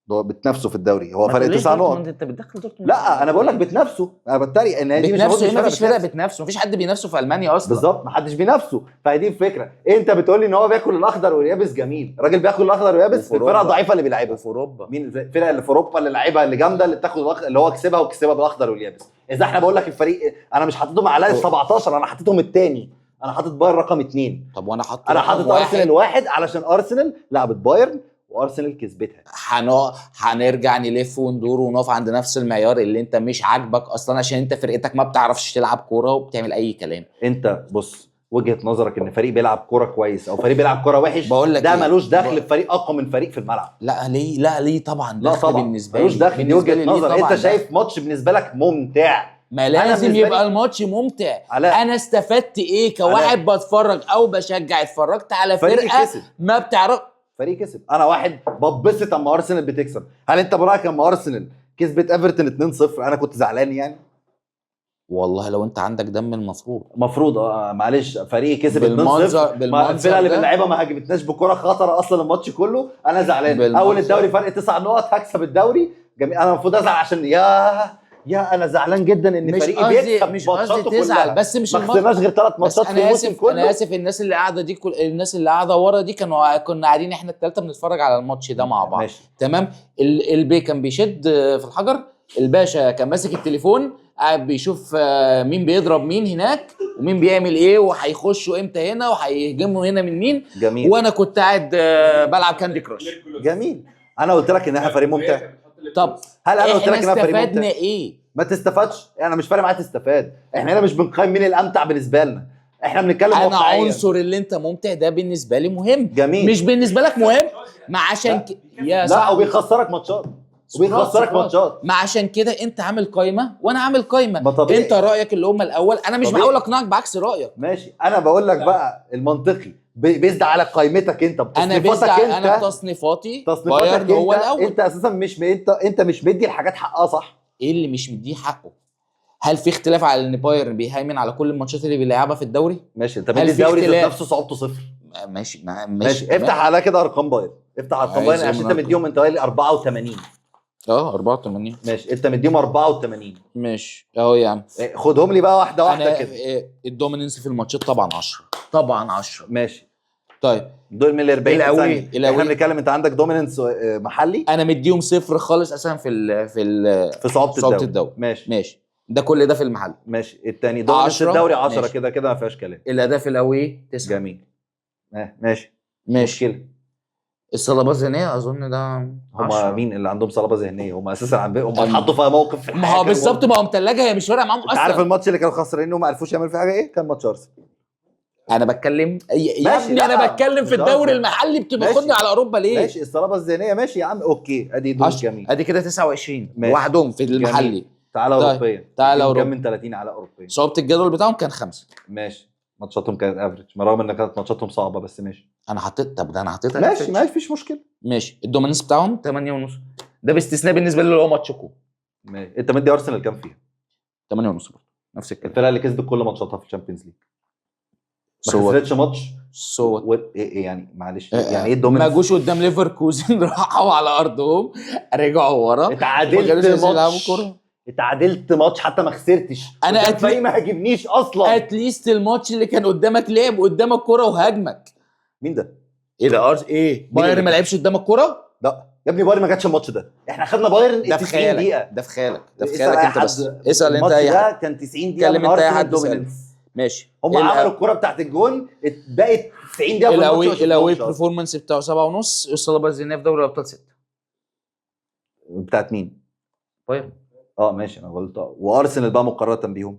بتنافسه في الدوري، هو ما فرق تقوليش 9 نقط. دورتموند، انت بتدخل دورتموند. لا انا بقول لك بتنافسه، انا بتريق ان هي دي مش بتنافسه المفروض ايه؟ مش مفيش فرقه بتنافسه. بتنافسه، مفيش حد بينافسه في المانيا اصلا. بالظبط، محدش بينافسه، فهي دي الفكرة. انت بتقول لي ان هو بياكل الاخضر واليابس، جميل، الراجل بياكل الاخضر واليابس وفي في الفرقة أوروبا. الضعيفة اللي بيلعبها. وفي اوروبا مين الفرقة اللي في اوروبا اللي لعيبها اللي جامدة اللي بتاخد اللي هو كسبها وكسبها بالاخضر واليابس؟ اذا احنا بقول لك الفريق انا مش حاططهم على ال 17، انا حاططهم الثاني، انا حاطط بايرن رقم 2. طب وانا حاطط انا رقم حاطط واحد. ارسنال واحد علشان ارسنال لعبت بايرن وارسنال كسبتها. هنرجع نلف وندور ونقف عند نفس المعيار اللي انت مش عاجبك اصلا، عشان انت فرقتك ما بتعرفش تلعب كورة وبتعمل اي كلام. انت بص، وجهه نظرك ان فريق بيلعب كورة كويس او فريق بيلعب كورة وحش، بقول لك ده إيه؟ ملوش دخل بفريق اقوى من فريق في الملعب. لا ليه؟ لا ليه طبعا لا دخل طبعا بالنسبة ملوش لي. دخل، دي بالنسبة وجهه لي ليه نظر. طبعاً انت دخل. شايف ماتش بالنسبة لك ممتع. ما أنا لازم بالنسبة يبقى لي- الماتش ممتع. علاء. انا استفدت ايه كواحد بتفرج او بشجع؟ اتفرجت على فريق فرقه كسب، ما بتعرف. فريق كسب. انا واحد ببسط اما ارسنال بتكسب. هل انت برايك اما ارسنال كسبت ايفرتون 2-0 انا كنت زعلان يعني؟ والله لو انت عندك دم المفروض. المفروض معلش فريق كسب 2-0، بالمنظر الفرقة اللي ده. بنلعبها ما هاجمتناش بكره خطره اصلا الماتش كله، انا زعلان. بالمنظر. اول الدوري فرق 9 نقط، هكسب الدوري جميل، انا المفروض ازعل عشان يا انا زعلان جدا ان مش فريقي قصدي بيكسب مش قصدي ماتشاته تزعل، كلها. بس مش ما الماتش. خسرناش غير 3 بس ماتشات في انا الموسم اسف، كله. انا اسف، الناس اللي قاعدة دي كل الناس اللي قاعدة ورا دي كنا قاعدين احنا الثلاثة بنتفرج على الماتش ده مع بعض. ماشي. تمام. البي كان بيشد في الحجر، الباشا كان ماسك التليفون قاعد بيشوف مين بيضرب مين هناك ومين بيعمل ايه وهيخشوا امتى هنا وهيهجموا هنا من مين. جميل. وانا كنت قاعد بلعب كاندي كراش. جميل. انا قلت لك ان احنا فريق ممتع. طب هل انا قلت احنا لك ان احنا فريق استفدنا ممتع؟ ايه؟ ما تستفادش، انا مش فارق معايا تستفاد، احنا هنا مش بنقيم مين الامتع بالنسبة لنا، احنا بنتكلم انا واقعيا. عنصر اللي انت ممتع ده بالنسبة لي مهم. جميل. مش بالنسبة لك مهم؟ ما عشان يا لا صاحبي وبيخسرك ماتشات، وبيخسرك ماتشات. ما عشان كده انت عامل قايمة وانا عامل قايمة. ما طبيعي. انت رايك اللي هم الاول، انا مش طبيعي. بحاول اقنعك بعكس رايك. ماشي، انا بقول لك بقى المنطقي based على قائمتك انت، انا بتصنيفاتك based انت، انا بتصنيفاتي تصنيفاتك بايرن هو انت، الاول. انت اساسا مش انت مش مدي الحاجات حقها صح. ايه اللي مش مديه حقه؟ هل في اختلاف على ان بايرن بيهيمن على كل الماتشات اللي بيلعبها في الدوري؟ ماشي، انت هل مدي في الدوري ذات اختلاف؟ نفسه صعوبته صفر. ماشي ماشي. ماشي، افتح على كده ارقام بايرن، افتح ارقام عايز بايرن إيه عشان من انت مديهم، انت قايل لي 84. 84. ماشي، انت مديهم 84. ماشي اهو يا عم. إيه، خدهم لي بقى واحدة واحدة انا كده. ال dominance في الماتشات طبعا 10، طبعا 10. ماشي. طيب دول من ال 40 ثانية. احنا بنتكلم انت عندك dominance محلي. انا مديهم صفر خالص اساسا في في صعوبة صعوبة الدوري. الدوري. ماشي. ماشي، ده كل ده في المحل. ماشي، الثاني dominance 10. الدوري 10. ماشي. كده كده ما فيهاش كلام. الاداء في ال away 9. جميل. ماشي. ماشي. مشكلة. الصلابة الذهنية اظن ده هم 10. مين اللي عندهم صلابة ذهنية؟ هم اساسا هم اتحطوا في موقف في ما الحياة هو كانوا بالظبط، ما هو متلجه، هي مش فارقه معاهم انت عارف اصلا. الماتش اللي كانوا خسرانين وما عرفوش يعملوا فيه حاجة ايه؟ كان ماتش ارسنال. انا بتكلم يا ماشي، ابني، لا، انا بتكلم في مش الدوري قصدي. المحلي، بتاخدني ماشي. على اوروبا ليه؟ ماشي، الصلابة الذهنية ماشي يا عم، okay، ادي دول. 10. جميل. ادي كده 29 ماشي. لوحدهم في المحلي. تعالى طيب، اوروبيا. تعالى كام أوروبا. من 30 على اوروبيا؟ صعوبة الجدول بتاعهم كان 5. ماشي، ماتشاتهم كانت average، رغم ان كانت ماتشاتهم صعبة بس ماشي. انا حطيت، طب ده انا حطيتها ماشي average. ماشي، مفيش مشكلة. ماشي، ال dominance بتاعهم 8 ونص، ده باستثناء بالنسبة لي اللي هو ماتشكو. ماشي، انت مدي ارسنال كام فيها؟ 8 ونص برضه نفس الكلام. الفرقة اللي كسبت كل ماتشاتها في ال Champions League، ما so خسرتش ماتش. so إيه يعني معلش، يعني ايه ما ال dominance؟ جوش قدام ليفركوزن، راحوا على ارضهم رجعوا ورا، ما اتعادلت كانوش عايزين يلعبوا ماتش، كورة. اتعادلت ماتش، حتى ما خسرتش. أنا قدام فريق ما هاجمنيش اصلا. at least الماتش اللي كان قدامك لعب قدامك كورة وهاجمك. مين ده؟ ايه ده؟ ارس ايه؟ مين بايرن اللي ما لعبش قدامك كورة؟ لا يا ابني، بايرن ما جاتش الماتش ده، احنا خدنا بايرن ده في 90 خيالك، دقيقة. ده في خيالك، ده في اسأل خيالك أي انت بس. حد. اسال انت الماتش اي ده حد. كان 90 دقيقة كلم من انت اي ارسنال حد اسأله. dominance. ماشي. هم عملوا الكرة بتاعت الجون، بقت 90 دقيقة في الماتش ما ال away شفناهمش أصلاً. performance بتاعه 7 ونص، الصلابة الذهنية في دوري الابطال 6. بتاعت مين؟ بايرن. اه ماشي، انا قلت وارسنال بقى مقارنة بيهم.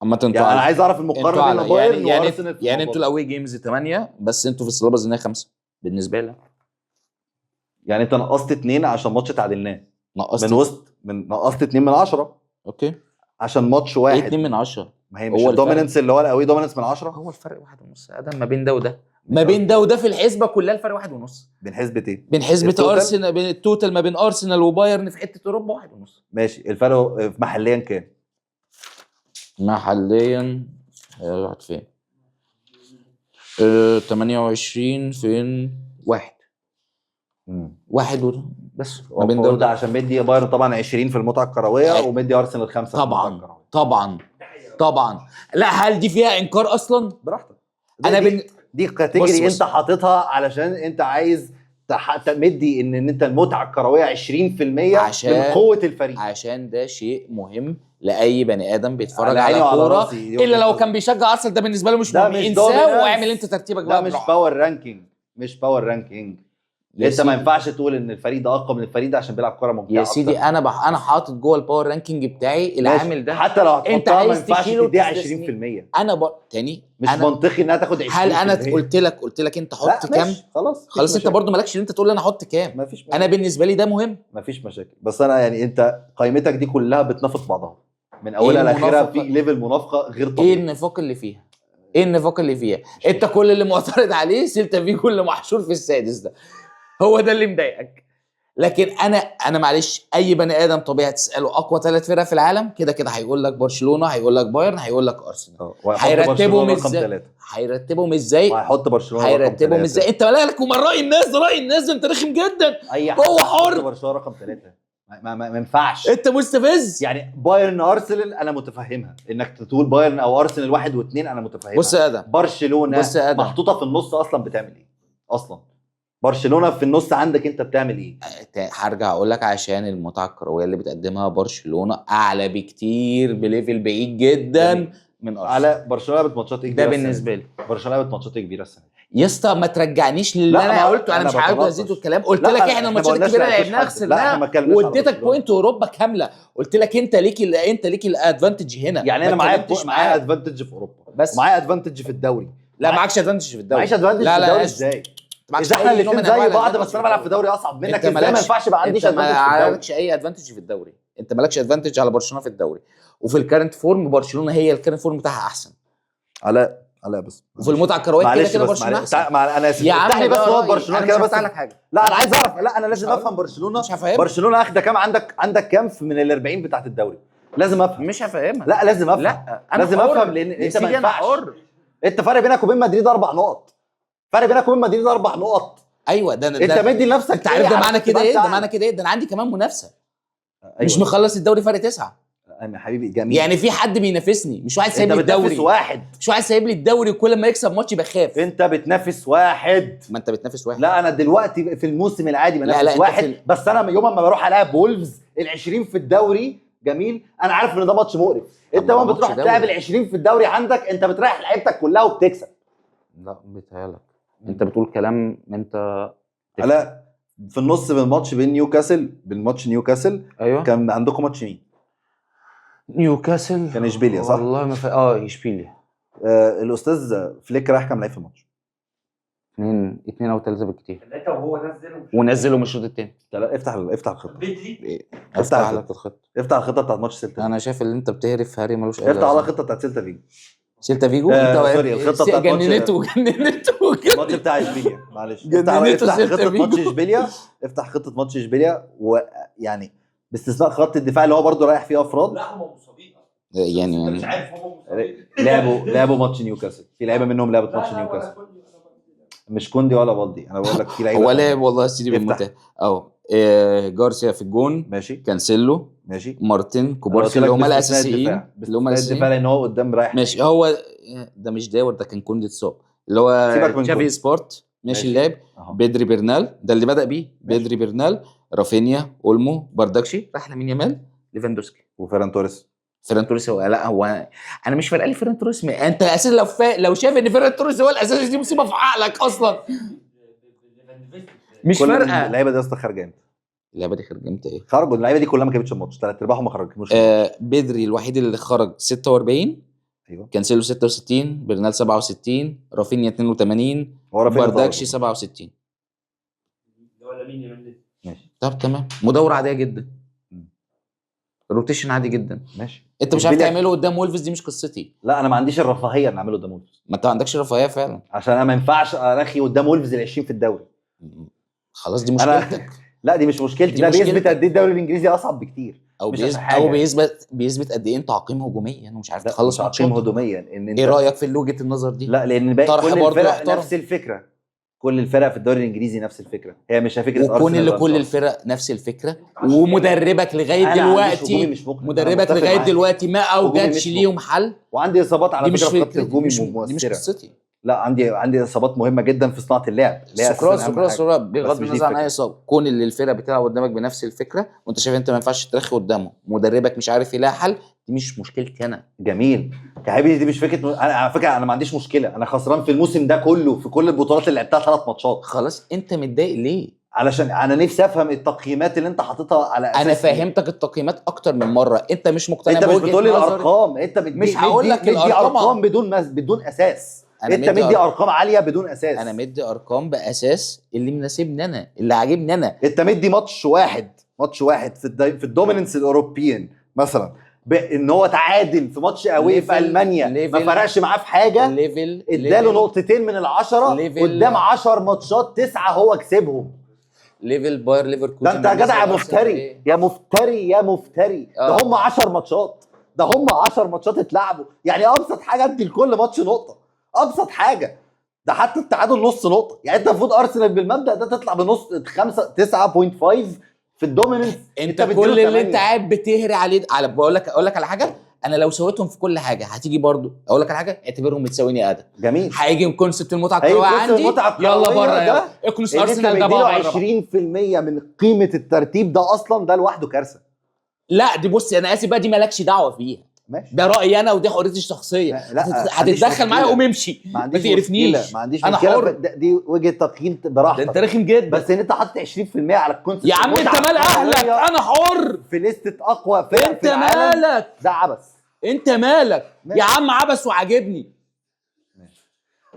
اما انتوا يعني انا عايز اعرف انتوا المقارنة على بين بايرن يعني وارسنال في يعني الموضوع انتوا ده. ال away games 8 بس، انتوا في الصلابة الذهنية 5 بالنسبة لي. يعني انت نقصت اثنين عشان ماتش تعادلناه. نقصت من وسط من نقصت 2 من 10 okay. عشان ماتش ايه واحد. 2 من 10؟ ما هي مش هو الفرق. ال dominance اللي هو ال away dominance من 10. هو الفرق 1.5 ادم ما بين ده وده، ما بين ده وده في الحسبة كلها الفرق 1.5. بين حسبه ايه؟ بين حسبه ال total؟ ارسنال، بين ال total ما بين ارسنال وبايرن في حتة اوروبا 1.5. ماشي، الفرق محليا كام؟ محليا راحت فين؟ 28 فين؟ واحد. واحد بس ما بين ده قلت وده. عشان مدي بايرن طبعا 20 في المتعة الكروية ومدي ارسنال 5 في المتعة طبعا الكروية. طبعا طبعا. لا، هل دي فيها انكار اصلا؟ براحتك. انا دي, بن... دي بص category بص. انت حاططها علشان انت عايز تمدي ان انت المتعة الكروية 20% عشان- من قوة الفريق. عشان ده شيء مهم لاي بني ادم بيتفرج على على عيني وعلى كورة، راسي. دي الا وجهة لو نظر. كان بيشجع ارسنال ده بالنسبة له مش ده مهم. مش انساه dominance. واعمل انت ترتيبك ده بقى مش براحتك. power ranking، مش power ranking. يا انت ما سيدي- ينفعش تقول ان الفريق ده اقوى من الفريق ده عشان بيلعب كورة ممتعة يا سيدي أكتر. انا حاطط جوه ال power ranking بتاعي العامل ماشي. ده. حتى لو انت هتحطها ما عايز ينفعش تشيله تديها وتستثنيه. 20%. انا تاني مش أنا منطقي انها تاخد 20%. هل انا قلت لك انت لا حط كام؟ ماشي، خلاص مفيش خلاص انت مشاكل. برضو مالكش ان انت تقول لي انا احط كام. مفيش مشاكل. انا بالنسبة لي ده مهم. مفيش مشاكل، بس انا يعني انت قائمتك دي كلها بتنافق بعضها من اولها إيه لاخرها، المنافقة؟ في level منافقه غير ايه طبيعي. النفاق اللي فيها؟ ايه النفاق اللي فيها؟ انت كل اللي معترض عليه سيلتا فيجو اللي محشور في السادس ده، هو ده اللي مضايقك. لكن انا معلش، اي بني ادم طبيعي تساله اقوى 3 فرق في العالم كده كده هيقول لك برشلونة، هيقول لك بايرن، هيقول لك ارسنال. وهيحط هيرتبهم برشلونة رقم ازاي؟ 3. هيرتبهم ازاي؟ وهيحط برشلونة رقم هيرتبهم 3. ازاي؟ انت مالك ومال راي الناس؟ ده راي الناس، ده انت رخم جدا. اي حد هو هيحط حر. برشلونة رقم 3 ما ينفعش. انت مستفز. يعني بايرن ارسنال انا متفهمها، انك تقول بايرن او ارسنال 1 واثنين انا متفهمها. بص يا ادم، برشلونة بص يا آدم. محطوطة في النص اصلا بتعمل ايه؟ اصلا برشلونة في النص عندك انت بتعمل ايه؟ هرجع اقول لك عشان المتعة الكروية اللي بتقدمها برشلونة اعلى بكتير ب level بعيد جدا جميل. من ارسنال. على برشلونة لعبت ماتشات ايه ده كبيرة السنة دي؟ بالنسبة لي. برشلونة لعبت ماتشات إيه كبيرة السنة دي؟ يا اسطى ما ترجعنيش للي لا، انا ما قلته، انا أنا مش عاوز بتناقش. ازيد الكلام. قلت لا، لك أنا- احنا إحنا الماتشات ما قلناش الكبيرة لا لعبناها يعيش حد. لا، إحنا ما خسرناها، اتكلمناش على واديتك برشلونة. point اوروبا كاملة. قلت لك انت ليك ال advantage هنا. يعني ما انا معايا اتكلمتش معايا معاك. advantage في اوروبا بس. معايا advantage في الدوري. لا معكش advantage في الدوري. معيش advantage في لا، لا، الدوري لا، ازاي؟ معكش اذا احنا أي نوع الاثنين من أنواع زي بعض ال advantage بس انا بلعب في دوري اصعب منك، انت ازاي ما مالكش- ينفعش يبقى عنديش انت advantage في ما الدوري؟ مالكش اي advantage في الدوري. انت مالكش advantage على برشلونة في الدوري، وفي ال current form برشلونة هي ال current form بتاعها احسن. علاء علاء بس وفي المتعة الكروية كده معلش كده بس برشلونة معلش احسن. انا اسف يا عم افتح لي بس ده نقط رأيي. برشلونة انا كده مش بس. هفتح لك حاجة. لا انا عايز اعرف، لا انا لازم مش هقول. افهم برشلونة. مش هفهمك. برشلونة اخده كام عندك؟ عندك كام من ال 40 بتاعت الدوري؟ لازم افهم. مش هفهمها. لا لازم افهم. لا انا لازم حر. افهم لان يا انت ما سيدي انا ينفعش. حر. انت فرق بينك وبين مدريد 4 نقط. فرق بينك وبين مدريد 4 نقط. ايوه ده انت مدي لنفسك. انت عارف ده معنى كده ايه؟ ده معنى كده ايه؟ ده انا عندي كمان منافسه. أيوة. مش مخلص الدوري فرق 9. يا حبيبي جميل، يعني في حد بينافسني، مش واحد سايب لي الدوري. واحد مش واحد سايب لي الدوري وكل ما يكسب ماتش بخاف. انت بتنافس واحد. ما انت بتنافس واحد. لا انا دلوقتي في الموسم العادي بنافس واحد بس. انا يوم ما بروح العب وولفز ال20 في الدوري، جميل، انا عارف ان ده ماتش مقرف. انت ما بتروح تلعب ال20 في الدوري عندك، انت بتريح لعيبتك كلها وبتكسب. لا بيتهيألك انت بتقول كلام انت. لا في النص من الماتش بين نيوكاسل، بالماتش نيوكاسل، ايوه، كان عندكم ماتش مين؟ نيوكاسل كان اشبيليا صح؟ والله ما اشبيليا. الاستاذ فليك رايح كام لعيب في الماتش؟ 2 أو 3 بالكتير. 3 وهو نزله ونزله من الشوط الثاني. افتح الخطة. افتح لك الخطة. افتح الخطة بتاعت ماتش سيلتا. انا شايف اللي انت بتهرف هاري ملوش اي. افتح على الخطة بتاعت سيلتا فيجو. سيلتا فيجو؟ انت sorry، الخطة بتاعت جننته الماتش بتاع اشبيليا، معلش. افتح خطه ماتش اشبيليا. افتح خطه ماتش اشبيليا، ويعني باستثناء خط الدفاع اللي هو برده رايح فيه افراد. لا هم مصابين يعني مش عارف هم مصابين. لعبوا ماتش نيوكاسل، في لعيبة منهم لعبت ماتش نيوكاسل، مش كوندي ولا بالدي. انا بقول لك في لعيبة هو لعب والله يا سيدي بالمتاح اهو. جارسيا في الجون، ماشي، كانسيلو، ماشي، مارتن، كوبارسي اللي هم الاساسيين، اللي هم الاساسيين لان هو قدام رايح ماشي. هو ده مش داور، ده كان كوندي اتصاب، اللي هو تشافي سبورت ماشي اللعب. بيدري برنال ده اللي بدأ بيه، بيدري برنال، رافينيا، اولمو، بارداكشي، راح لامين يامال، ليفاندوسكي وفيران توريس. فيران توريس هو لا هو انا مش فارقه لي فيران توريس. انت اساسا لو شايف ان فيران توريس هو الاساسي دي مصيبة في عقلك اصلا. مش فارقه. اللعيبة دي اصلا خارجه امتى؟ اللعيبة دي خارجه امتى ايه؟ خرجوا اللعيبة دي كلها ما كسبتش الماتش، ثلاث ارباعهم ما خرجوش. بدري الوحيد اللي خرج 46، ايوه، كانسيلو 66، برنال 67، رافينيا 82، بارداكشي 67. ماشي. طب تمام، مدورة عادية جدا، rotation عادي جدا. ماشي. انت مش عارف تعمله قدام وولفز، دي مش قصتي. لا انا ما عنديش الرفاهية ان اعمله قدام وولفز. ما انت ما عندكش رفاهية فعلا، عشان انا ما ينفعش ارخي قدام وولفز ال20 في الدوري. خلاص دي مشكلتك. لا دي مش مشكلتي، ده بيثبت قد ايه الدوري الانجليزي اصعب بكتير. او بيثبت قد ايه انت عقيم هجوميا ومش عارف تخلص ماتشات. عقيم هجوميا ان انت ايه رايك في وجهه النظر دي؟ لا لان باقي كل الفرق نفس الفكرة، كل الفرق في الدوري الانجليزي نفس الفكرة، هي مش فكرة وكون اللي كل الفرق نفس الفكرة، ومدربك لغاية دلوقتي، مدربك لغاية دلوقتي ما اوجدش ليهم حل، وعندي اصابات على فكرة في خط هجومي مؤثرة. دي مش قصتي. لا عندي اصابات مهمة جدا في صناعة اللعب. سكرا بغض النظر عن اي اصابه، كون اللي الفرقة بتلعب قدامك بنفس الفكرة وانت شايف انت ما ينفعش ترخي قدامه، مدربك مش عارف يلاقي حل، دي مش مشكلتي انا. جميل يا حبيبي، دي مش فكرة. انا على فكرة انا ما عنديش مشكلة، انا خسران في الموسم ده كله في كل البطولات اللي لعبتها 3 ماتشات. خلاص انت متضايق ليه؟ علشان انا نفسي افهم التقييمات اللي انت حاططها على اساس. انا فهمتك التقييمات اكتر من مرة، انت مش مقتنع. انت مش بتقول لي الارقام، انت مش هقول لك الارقام، ارقام بدون اساس. انت مدي ارقام عالية بدون اساس. انا مدي ارقام باساس اللي مناسبني انا، اللي عاجبني انا. انت مدي ماتش واحد في ال dominance ال European مثلا، ان هو تعادل في ماتش away في المانيا ما فرقش معاه في حاجة، اداله 2 من 10 قدام 10 ماتشات 9 هو كسبهم. level باير ليفركوزن ده انت يا جدع يا مفتري يا مفتري يا مفتري. ده هم 10 ماتشات، ده هم 10 ماتشات اتلعبوا، يعني ابسط حاجة ادي لكل ماتش نقطة، ابسط حاجة. ده حتى التعادل نص نقطة، يعني انت المفروض ارسنال بالمبدا ده تطلع بنص 5 9.5 في ال dominance. انت كل اللي انت قاعد بتهري عليه على بقول لك، اقول لك على حاجة، انا لو سويتهم في كل حاجة هتيجي برضو اقول لك على حاجة، اعتبرهم متساويين يا ادم. جميل. هيجي concept المتعة الكروية عندي، يلا بره يلا اكنس ارسنال ده بقى بره. 20% من قيمة الترتيب ده اصلا، ده لوحده كارثة. لا دي بص انا اسف بقى، دي مالكش دعوه فيها. ماشي، ده رايي انا ودي حريتي الشخصية. هتتدخل معايا قوم امشي، ما تقرفنيش، ما عنديش مشكلة. دي وجهه تقييم براحتك، ده انت رخم جدا. بس ان انت حاطط 20% على ال concept. يا عم انت مال اهلك، انا حر في لستة اقوى فرق انت مالك؟ ده عبث. انت مالك يا عم؟ عبث وعاجبني.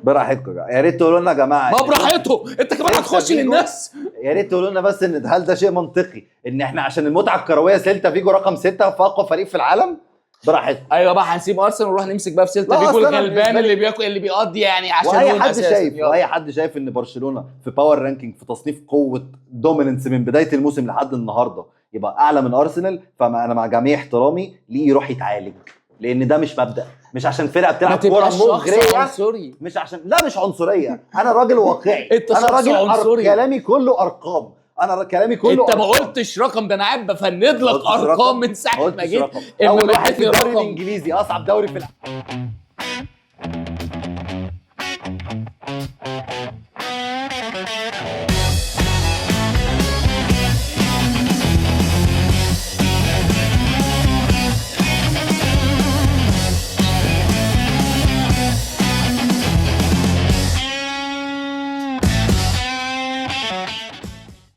براحتكم يا ريت تقولوا لنا يا جماعة. ما براحتهم، انت كمان هتخش للناس. يا ريت تقولوا لنا بس ان هل ده شيء منطقي ان احنا عشان المتعة الكروية سيلتا فيجو رقم 6 في اقوى فريق في العالم؟ براحتكم. ايوه بقى هنسيب ارسنال ونروح نمسك بقى في سيلتا فيجو الغلبان اللي بياكل اللي بيقضي يعني عشان واي حد شايف، واي حد شايف ان برشلونة في power ranking في تصنيف قوة dominance من بداية الموسم لحد النهارده يبقى اعلى من ارسنال، فانا مع جميع احترامي ليه يروح يتعالج. لان ده مش مبدا، مش عشان فرقه ما بتلعب كورة تبقاش شخص مغرية، عنصري. مش عشان، لا مش عنصرية، انا راجل واقعي. انت انا شخص راجل عنصري. كلامي كله ارقام، انا كلامي كله انت ما أرقام. قلتش رقم، ده انا قاعد بفند لك ما قلتش ارقام رقم. من ساعة ما ما قلتش جيت. رقم. اما اول واحد في مديتني الدوري رقم. الانجليزي، اصعب دوري في العالم.